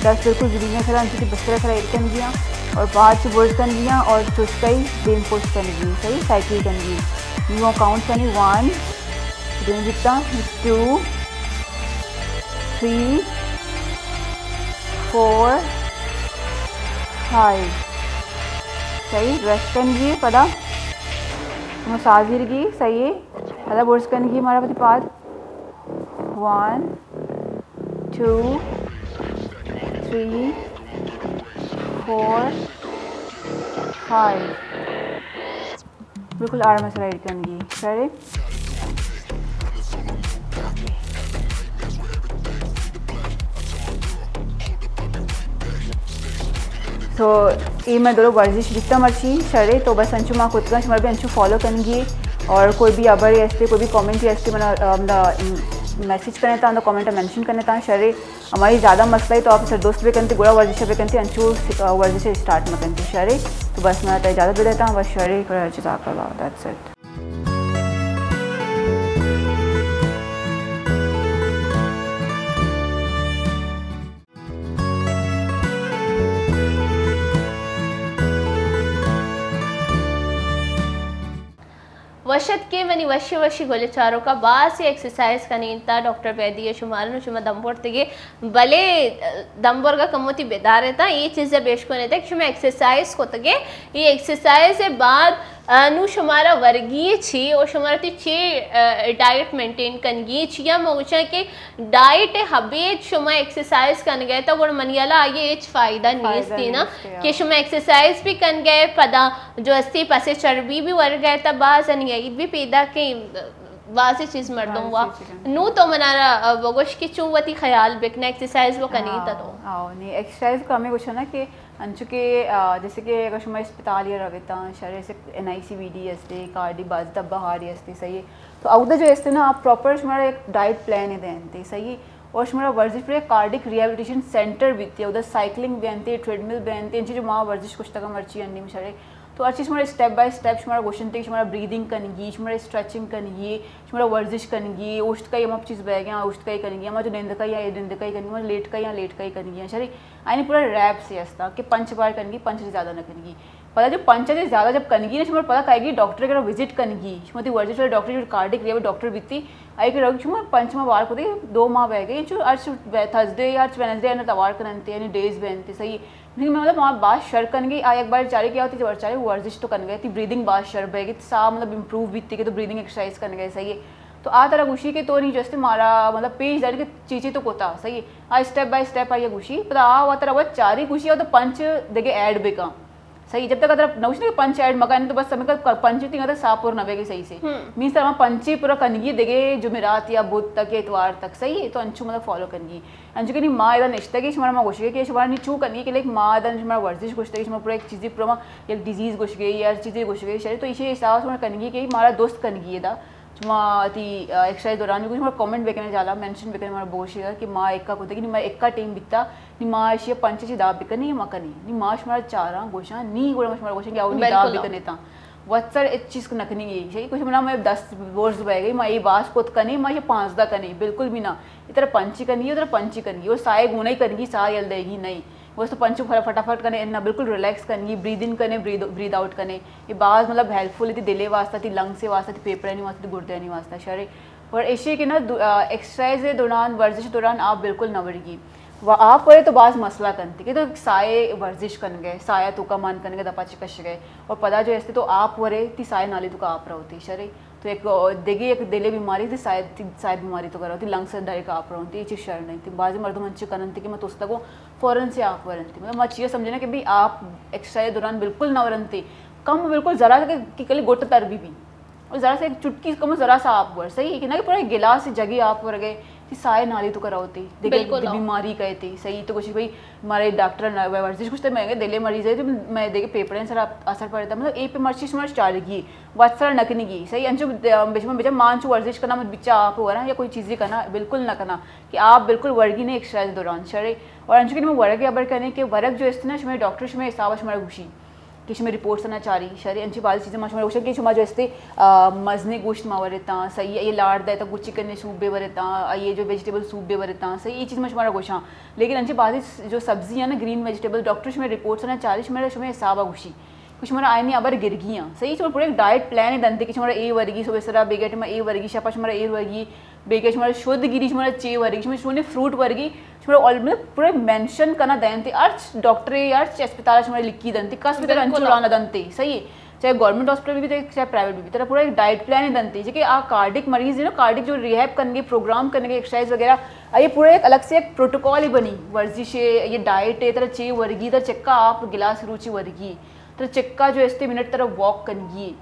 دست بالکل زمین سرا، انچو کہ بستر سرا ایر کنگی اور پاد چو برز کنگی اور چوش کئی دیم پشت کنگی۔ صحیح، سائیکل کنگی۔ نی ما کاؤنٹ کنی، ون، دومی بیتا، ٹو، تھری، فور، فائیو۔ صحیح، ریسٹ کنگی، پدا مساج زیرگی۔ صحیح ہے، پدا برز کنگی مارا وتی پاد۔ One, two, three, four, five. بالکل آرام سرا ایڈ کنگی، شرے۔ سو، اے میں دلو ورزش بیتا مرچی، شرے۔ تو بس انچو ما کتگاں، شما بھی انچو فالو کنگی۔ اور کوئی بھی ابر ہستے، کوئی بھی کامنٹ ہستے، منا، آ، منا میسج کرنے تا، کامنٹ مینشن کرنے تا، شرے۔ ہماری زیادہ مسئلہ ہے تو آپ سر دوست بھی کنتے، گڑا ورزش بھی کنتے، انچو س-، ورزش اسٹارٹ مہ کنتے، شرے۔ تو بس میں تا اجازت دے دیتا ہوں، بس شرے، جزاک اللہ، that's it۔ وش اتکے منی وشی وشی گل چاروکا، باز ایکسرسائز کنین تا ڈاکٹر بیدی شمارا نو شما دم برتگے، بلے دم برگا کموتی بیدار تا، اے چیز بیش کنے تا کہ شما ایکسرسائز کتگے، اے ایکسرسائز بعد، آ، نو شمارا ورگی چی اور شمارا تی چی، آ، ڈائٹ مینٹین کنگی چی، یا موچا کہ ڈائٹ ء ابید شما ایکسرسائز کنگئے تا گڑا منی ہیالا آئی ء ہچ فائدہ فائدہ نیست نا، نیست، ہاں۔ کہ شما ایکسرسائز بھی کنگئے، پدا جو استی پس چربی بھی ورگئے تا باز انی عید بھی پیدا کہ بازی چیز مردم وا۔ بازی چیز۔ نو تو منارا، ا، بگوش کہ چو وتی خیال بکنے، ایکسرسائز وہ کنی تا تو۔ آؤ، آؤ، نی ایکسرسائز کو ہمیں گوشنا کہ انچو کہ، آ، جیسے کہ اگر شما اسپتال یا رویتا، شہر سے این آئی سی وی ڈی استے، کارڈی باز دبا ہاری استے، صحیح ہے۔ تو اودا جو استے نا، آپ پراپر شمارا ایک ڈائٹ پلان ہی دینتے، صحیح ہے۔ اور شمارا ورزش پر ایک کارڈک ریہیبلیٹیشن سینٹر بیتے، اودا سائیکلنگ بینتے، ٹریڈمل بینتے، انچی جو ما ورزش کشتگا مرچی انی مشارے۔ تو ہر چیز شمارا اسٹیپ بائی اسٹیپ شمارا گوشنتے کہ شمارا بریدنگ کنگی، شمارا اسٹریچنگ کنگی، شمارا ورزش کنگی، اوشت کئی ہما چیز بہ گیا، اوشت کئی کنگی، ہما جو نند کئی یا نند کئی کنگی، ہما لیٹ کئی یا لیٹ کئی کنگی، شری۔ آئین پورا ریپس ہی استا کہ پنچ بار کنگی، پنچ سے زیادہ نہ کنگی۔ پدا جو پنچ سے زیادہ جب کنگی نا، شما پدا کائے گی ڈاکٹر کرا وزٹ کنگی۔ شما تی ورزش والے ڈاکٹر جو کارڈک ریہیب ڈاکٹر بیتی، آئی کہ ڈاکٹر شما پنچ ماہ بار کو دے، دو ماہ بہ گئے، چو ہر تھرسڈے یا ہر وینسڈے اندر توار کننتے، یعنی ڈیز بنتے، صحیح۔ لیکن مطلب، وہاں باز شر کنگی، آ یک بار چارے کیا ہوتی، جو چارے ورزش تو کنگے، تی بریدنگ باز شر بہ گی، ساہ مطلب امپروو بیتی کہ تو بریدنگ ایکسرسائز کنگے، صحیح ہے۔ تو آ ترا گوشی کہ تو نہیں جستے مارا مطلب پیش داری کہ چی چی تو کوتا، صحیح ہے۔ آ اسٹیپ بائی اسٹیپ آئی گوشی، پدا آ و ترا وت چاری گوشی، آ تو پنچ دگے ایڈ بکن۔ صحیح، جب تک ترا نوش نہیں کہ پنچ ایڈ مکن تو بس ہمیں کا پنچ تین تک ساہ پر نہ بہ گی صحیح سے۔ ہم۔ مینز ترا پنچی پورا کنگی دگے جمعرات یا بدھ تک یا اتوار تک، صحیح ہے، تو انچو مطلب فالو کنگی۔ انچو کہ نی ما ادا نشتگی، شمارا ما گوشگی کہ شمارا نی چو کنگی کہ لیک ما ادا شمارا ورزش گوشتگی، شما پورا ایک چیزی پورا ما یک ڈیزیز گوشگی یا ہر چیزی گوشگی، شری تو ایشی حساب شمارا کنگی کہ مارا دوست کنگی ادا۔ شما تی، آ، ایکسرسائز دوران بھی شما کمنٹ بکنے جالا، مینشن بکنے، مارا بگوشی کہ ما ایکا کتگی، نی ما ایکا ٹیم بیتا، نی ما ایشی پنچ چی دا بکنی، ما کنی۔ نی ما شمارا چاراں گوشاں، نی گوڑا ما شمارا گوشاں کہ او نی دا بالکل۔ بکنے تا۔ وت سر اچ چیز نہ کنی گی۔ شری کچھ منا میں دس بورز بہ گئی، ما اے باس کت کنی، ما یہ پانزدہ کنی، بالکل بھی نہ۔ اترا پنچی کنی، اترا پنچی کنی، اور سائے گونے کنی، سائے یل دے گی نہیں۔ وہ تو پنچو پھر فٹافٹ کنے، نہ بالکل ریلیکس کنی، بریدنگ کنے، بریدھ، بریدھ آؤٹ کنے۔ یہ باز مطلب ہیلپ فل ہے تی دلے واسطہ، تی لنگس واسطہ، تی پھیپھڑانی واسطہ، تی گردیانی واسطہ، شرے۔ اور ایشی کہ نا دو-، آ، ایکسرسائز دوران، ورزش دوران آپ بالکل نہ ورگی۔ و آپ ورے تو باز مسئلہ کنتے کہ تو سائے ورزش کنگے، سائے تو کا مان کنگے، دپا چکش گئے۔ اور پدا جو استے تو آپ ورے، تی سائے نالی تو کا آپ رہوتی، شرے۔ تو ایک، آ، دیگه یک دلے بیماری تی سائے، تی سائے بیماری تو کا رہوتی، لنگس ڈائریکٹ آپ رہوتی، یہ چیز شر نہیں تی۔ بعضی مردم انچے کننتے کہ میں توستگو فوراً سے آپ ورنتے۔ مطلب، ما چیز سمجھنا کہ بھی آپ ایکسرسائز دوران بالکل نہ ورنتے، کم بالکل ذرا کہ، کہ کلی گٹ تر بھی بھی۔ اور ذرا سا ایک چٹکی کم ذرا سا آپ ور، صحیح ہے کہ نہ کہ پورا گلاس جگہ آپ ور گئے، تی سائے نالی تو کرا ہوتی، دیکھے بالکل۔ بیماری کہے تی، صحیح تو کچھ بھائی ہمارے ڈاکٹر نہ ورزش کچھ تو میں دلے مریض ہے تو میں دیکھے پھیپھڑے سر اثر پڑتا، مطلب اے پہ مرچی شمار چالگی، وات سر نکنگی، صحیح انچو بچ میں بچا مان چو ورزش کرنا مت بچا آپ ورا یا کوئی چیزیں کرنا بالکل نہ کرنا کہ آپ بالکل ورگی نہیں ایکسرسائز دوران شرے۔ اور انچو کہ میں ورگ ابر کرنے کہ ورگ جو استنا شمار ڈاکٹر شمار حساب شمار گوشی۔ کہ شمے رپورٹس آنا چاری، شری انچی بعضی چیزیں ما شما گوشن کہ شما جو استے، آ، مزنے گوشت ما ورتاں، صحیح ہے، یہ لاڑ دے تا گچی کنے سوپ بے ورتاں، یہ جو ویجیٹیبل سوپ بے ورتاں، صحیح، یہ چیز ما شما را گوشاں۔ لیکن انچی بعضی جو سبزی ہیں نا، گرین ویجیٹیبل، ڈاکٹر شمے رپورٹس آنا چاری، شما شمے حساب گوشی۔ کہ شما آئینی ابر گرگی ہیں، صحیح، شما پورے ایک ڈائٹ پلان دنتے کہ شما اے ورگی، صبح سرا بیگٹ ما اے ورگی، شپا شما اے ورگی، بیگہ شمارا شد گیری، شمارا چے ورگی، شمارا شونے فروٹ ورگی، شمارا آل-، مطلب پورا مینشن کنا دینتے، ہرچ ڈاکٹرے، ہرچ اسپتال شمارا لکھی دنتے، کس بھی طرح انچو رانا دنتے، صحیح ہے؟ چاہے گورنمنٹ ہاسپٹل بھی، چاہے پرائیویٹ بھی، ترا پورا ایک ڈائٹ پلان ہی دنتے، جے کہ آ کارڈک مریض ہے نا، کارڈک جو ریہیب کنگے، پروگرام کنگے، ایکسرسائز وغیرہ، آ یہ پورا ایک الگ سے ایک پروٹوکال ہی بنی، ورزش ہے، یہ ڈائٹ ہے، ترا چے ورگی، ترا چکا آپ گلاس روچی ورگی، ترا چکا جو استے منٹ ترا واک کنگی،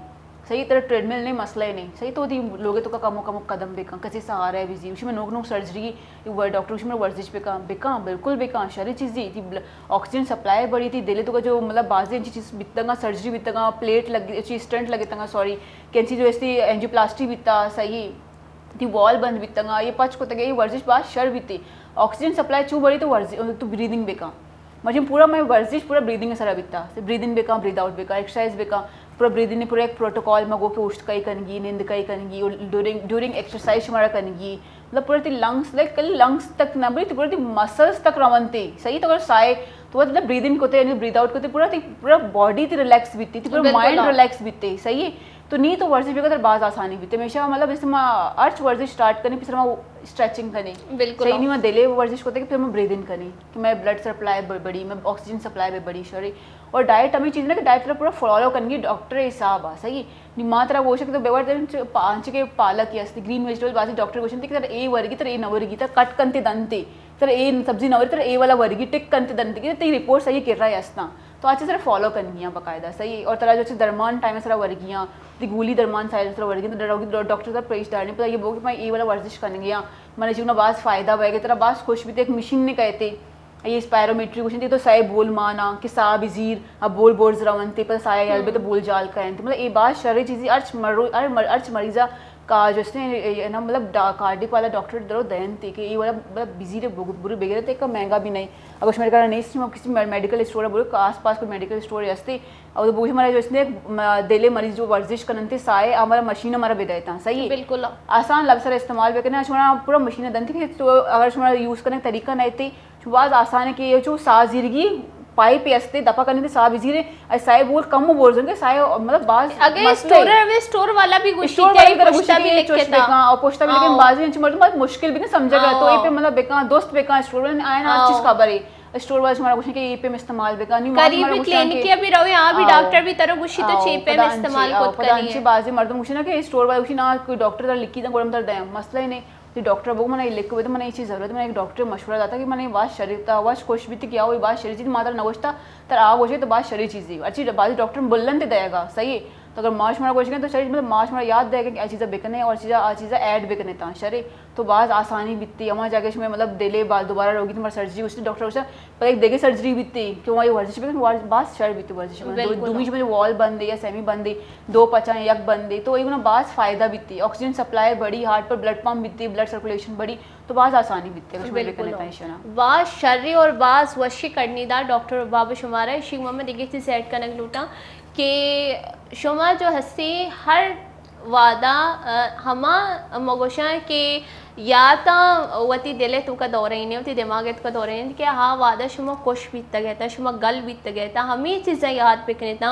صحیح، ترا ٹریڈمل نہیں، مسئلہ ہی نہیں، صحیح، تو دی لوگے تو کا کمو کمو قدم بکن، کسی سہارا ہے بزی، اسی میں نوک نوک سرجری، ڈاکٹر گوشی، من ورزش بکاں، بکاں، بالکل بکاں، شری چیزی، تی بل-، آکسیجن سپلائی بڑی، تی دل تو جو مطلب بازی انچی چیز بیتگاں، سرجری بیتگاں، پلیٹ لگ، چی اسٹنٹ لگتگاں، سوری، کینچی جو استی اینجیوپلاسٹی بیتا، صحیح، تی وال بند بیتگاں، یہ پچ کتگے، یہ ورزش باز شر بیتی۔ آکسیجن سپلائی چو بڑی تو ورزش، تو بریدنگ بکاں۔ مجھے پورا میں ورزش پورا بریدنگ سرا بیتا، بریدنگ بکاں، برید آؤٹ بکاں، ایکسرسائز بکاں، پورا بریدنگ پورا ایک پروٹوکال، مگو کہ اوشت کئی کنگی، نند کئی کنگی، اور ڈیورنگ، ڈیورنگ ایکسرسائز شمارا کنگی، مطلب پورا تی لنگس، لائک کل لنگس تک نہ بلے تی پورا تی مسلس تک رونتے، صحیح، تو اگر سائے تو مطلب بریدنگ کوتے، یعنی برید آؤٹ کوتے، پورا تی پورا باڈی تی ریلیکس بیتی، تی پورا مائنڈ ریلیکس بیتے، صحیح ہے۔ تو نی تو ورزش بکا تر باز آسانی بیتے، ہمیشہ مطلب جیسے ما ہرچ ورزش سٹارٹ کنی، پھر ما اسٹریچنگ کنی، بالکل، صحیح، نی ما دلے ورزش کوتے کہ پھر ما بریدنگ کنی کہ میں بلڈ سپلائی بڑی، میں آکسیجن سپلائی بڑی شری۔ اور ڈائٹ ہمیں چیز نا کہ ڈائٹ پورا فالو کنگی ڈاکٹر حساب آ، صحیح ہے۔ نی ما ترا گوشگ تو بیوار ترا چ-، پا-، انچ کہ پالک یا است گرین ویجیٹیبل، بازی ڈاکٹر گوشن کہ ترا اے ورگی، ترا اے نہ ورگی، ترا کٹ کنتے دنتے، ترا اے سبزی نہ ورگی، ترا اے والا ورگی، ٹک کنتے دنتے کہ تئی رپورٹ صحیح کر رہا ہے استاں۔ تو آ چیز ترا فالو کنگی ہیں باقاعدہ، صحیح۔ اور ترا جو چیز درمان ٹائم سرا ورگی ہیں، تی گولی درمان سائے سرا ورگی، تو ڈاکٹر، ڈاکٹر ترا پیش دارنی پتا یہ بول کہ میں اے والا ورزش کنگی ہیں، من جیونا باز فائدہ بے گے، ترا باز خوش بیتے، ایک مشین نے کہتے، یہ اسپائرومیٹری گوشن، تی تو سائے بول مانا کہ سا بزیر، اب بول بورز رونتے، پتہ سایہ یل بے تو بول جال کائنتے۔ مطلب اے باز شریں چیزی، ہرچ مرو-، ہر مر-، ہرچ مریضا کا جو اس نے، اے، اے، نا، مطلب ڈا-، کارڈک والا ڈاکٹر درو دینتے کہ اے والا مطلب بزیر بگ-، برو بگیرتے، کہ مہنگا بھی نہیں۔ اگر شمارے کرا نہیں، شما کسی میڈ-، میڈیکل اسٹور برو، کہ آس پاس کوئی میڈیکل اسٹور ہستے، اور تو بوجھ ہمارا جو اس نے، م-، دل مریض جو ورزش کننتے سائے، ہمارا مشین ہمارا بدایتا، صحیح ہے؟ بالکل۔ آسان لفظ سر استعمال بکنے، شمارا پورا مشین دنتے کہ تو اگر شمارا یوز کرنے طریقہ نہیں تے، چو باز آسان ہے کہ یہ چو ساہ زیرگی پائپ استے، دپا کنی تے ساہ بزیرے، اے ساہ بول کم بورزن کہ ساہ مطلب باز اگے مسئلہ ہے۔ اسٹور، اسٹور والا بھی گوشی اسٹور تے، والا بھی پشتا گوشی بھی کہ لکھے چوش تا۔ بکاں، اور پشتا بھی لیکن ہاں۔ بازی انچ مردم باز مشکل بھی نہیں سمجھا گیا، تو ہاں۔ اے پہ مطلب بکاں، دوست بکاں، اسٹور والا آئین ہر ہاں۔ چیز خبر ہے۔ اسٹور والا شمارا گوشی کہ اے پہ استعمال بکاں، نہیں، قریب مارا بھی گوشی کہ کلینک بھی رہو، یہاں بھی ہاں۔ ڈاکٹر بھی ترو گوشی تو ہاں، چی پہ پدا انچی، استعمال ہاں، کت پدا کنی انچی ہے۔ بازی مردم گوشی نا کہ اسٹور والا گوشی نا کوئی ڈاکٹر ترا لکھی دیں، گوڑا تر دیں، مسئلہ ہی نہیں۔ تی ڈاکٹر بوگ من اے لکھ بیت، من اے چیز ضرورت، من ایک ڈاکٹر مشورہ داتا کہ من اے واش شریف تا، واش خوش بیت کہ آو اے واش شریف چیز مادر نہ گوشتا، تر آ گوشے تو واش شریف چیزی۔ اچھی بازی ڈاکٹر بلن تے دے گا، صحیح ہے۔ تو اگر ماش مارا گوشگے تو شریف مطلب ماش مارا یاد دے گا کہ اے چیزا بکنے اور چیزا، آ چیزا ایڈ بکنے تا، شرے۔ تو باز آسانی بیتی، ہما جاگہ شمے مطلب دلے باز دوبارہ روگی تمہارا سرجری گوشتے ڈاکٹر گوشتا، پر ایک دیگه سرجری بیتی کہ وہاں ورزش بکن، ور-، باز شر بیتی ورزش میں۔ دو-، بالکل۔ دومی شمے وال بندے یا سیمی بندے، دو پچاں یک بندے، تو ایگونا باز فائدہ بیتی، آکسیجن سپلائی بڑی، ہارٹ پر بلڈ پمپ بیتی، بلڈ سرکولیشن بڑی، تو باز آسانی بیتی اگر شما بالکل۔ بکنے تا ایشانا۔ باز شری اور باز وشی کڑنی دا ڈاکٹر بابا شمارا۔ اشی ما دگہ چیز ایڈ کنگ لوٹاں کہ شما جو ہستی ہر وعدہ، آ، ہما مگوشاں کہ یاتاں وتی دل ءِ توکا دورینیت، وتی دماغ ءِ توکا دورینیت کہ ہا وہدا شما خوش بیتگ اتاں، شما گل بیتگ اتاں، ہمے چیزاں یات بکنیت۔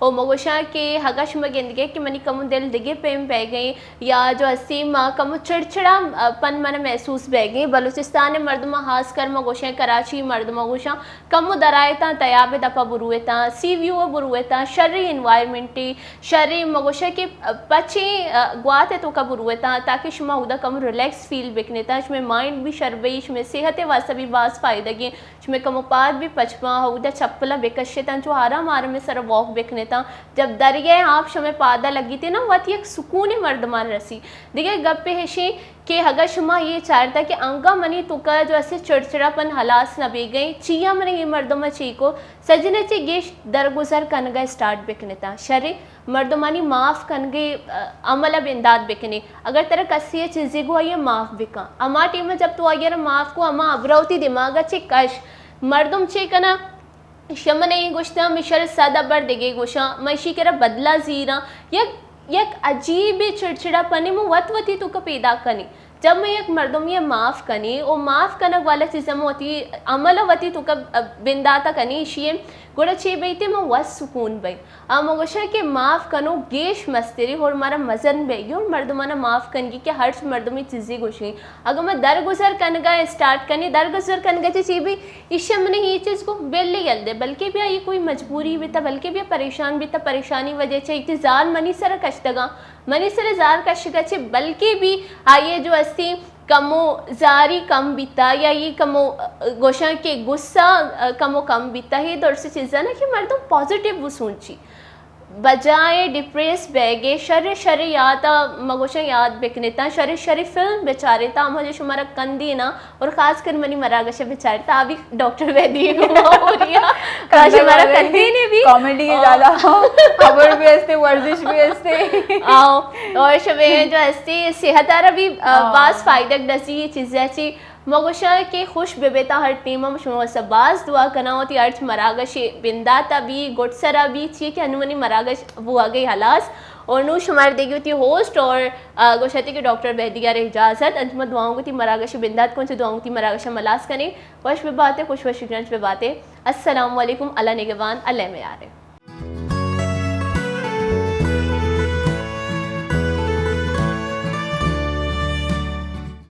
و مگوشاں کہ اگاں شما گندگے کہ منی کمو دل دگہ پیم بیگیں یا جو ہستی ما کمو چڑچڑا پن من محسوس بیگیں، بلوچستان ءِ مردماں خاص کر ما گوشاں، کراچی ءِ مردماں گوشاں، کمو درائیتاں تیاب ءِ دپا برویتاں، سی ویو ءَ برویتاں، شریں انوائرمنٹے، شریں مگوشے کہ پچیں، آ، گوات ءِ توکا برویتاں تاکہ شما اودا کمو ریلیکس فیل بکنیتاں، شمے مائنڈ بھی شر بئی، شمے صحت ءِ واسطہ بھی باز فائدگیں، شمے کمو پاد بھی پچ باں، اودا چپلاں بکشیتاں، چو آرام آرام ءِ سرا واک بکنیتاں، جب دریا ءِ آپ شمے پادا لگیتے نا، وت یک سکونے مردمان رسی۔ دگہ گپے ہشیں کہ اگاں شما یہ چارتا کہ انگا منی توکا جو اسے چڑچڑا پن ہلاس نہ بیگئے، چیا منی یہ مردم چی کو، سجنے چی گیش درگزر کنگا اسٹارٹ بکنتا۔ شرے مردمانی معاف کنگے، آ، عمل بندات بکنے۔ اگر ترا کسی چیزے گو آئیے معاف بکن۔ اما ٹیم جب تو آئیے معاف کو، اما ابرا وتی دماغا چی کش۔ مردم چی کنا؟ شما نے گوشتہ، مشر صد ابر دگے گوشاں، من اشی کرا بدلا زیراں۔ یک، یک عجیب چڑچڑا پنے من وت وتی توکا پیدا کنی۔ جب ما یک مردمی ءَ معاف کنیں و معاف کنگ والا چیز ءَ ما وتی عمل ءَ وتی توکا بندات ءَ کنیں، ایشی ءَ گڑا چے بیت؟ ما وس سکون بئیں۔ آ ما گوشاں کہ معاف کنوک گیش مستریں اور مارا مزن بیگی اور مردمانا معاف کنگی کہ ہرچ مردمے چیزے گوشیں۔ اگاں ما درگزر کنگا اسٹارٹ کنیں، درگزر کنگا چہ چے بی؟ ایشی ءَ من اے چیز گو بلی یل دے، بلکہ بیا اے کوئی مجبوری بیتا، بلکہ بیا پریشان بیتا، پریشانی وجہ چہ ایتی زار منی سرا کشتگاں، منی سرا زار کشگا چہ بلکہ بی آئی ءَ جو استی کمو زاری کم بیتا یا اے کمو گوشاں کہ غصہ کمو کم بیتا، اے درسیں چیزاں نا کہ مردم پازیٹیو بسوچی۔ بجائے ڈپریس بیگے، شر شر یات ءَ مگوشاں یات بکنتاں، شر شر فلم بچارتاں، ہما جو شمارا کندیناں، اور خاص کر منی مراگش ءَ بچارتاں، آ بھی ڈاکٹر ویدی گما ہو رہی ہے۔ کاش ہمارا کندینے بھی۔ کامیڈی زیادہ، خبر بھی ہستے، ورزش بھی ہستے۔ آؤ، اور شمے جو ہستے صحت آرا بھی، آ، باز فائدہ رسی یہ چیزیں چی۔ ما گوشاں کہ خوش بہ بیت آ ہر ٹیم ءَ، شما واسطہ باز دعا کناں، وتی ہرچ مراگش بندات ءَ بی، گڈ سرا بی، چی کہ انو منی مراگش بوگئی ہلاس۔ اور نو شمار دیگی وتی ہوسٹ اور، آ، گوشاتے کہ ڈاکٹر ویدی ءَ را اجازت، انت ما دعاؤں گتی مراگش بندات کن، چہ دعاؤں گتی مراگش ملاس کنیں۔ وش بہ باتے، خوش وش گرنچ بہ باتے۔ السلام علیکم، اللہ نگہبان، اللہ میارے۔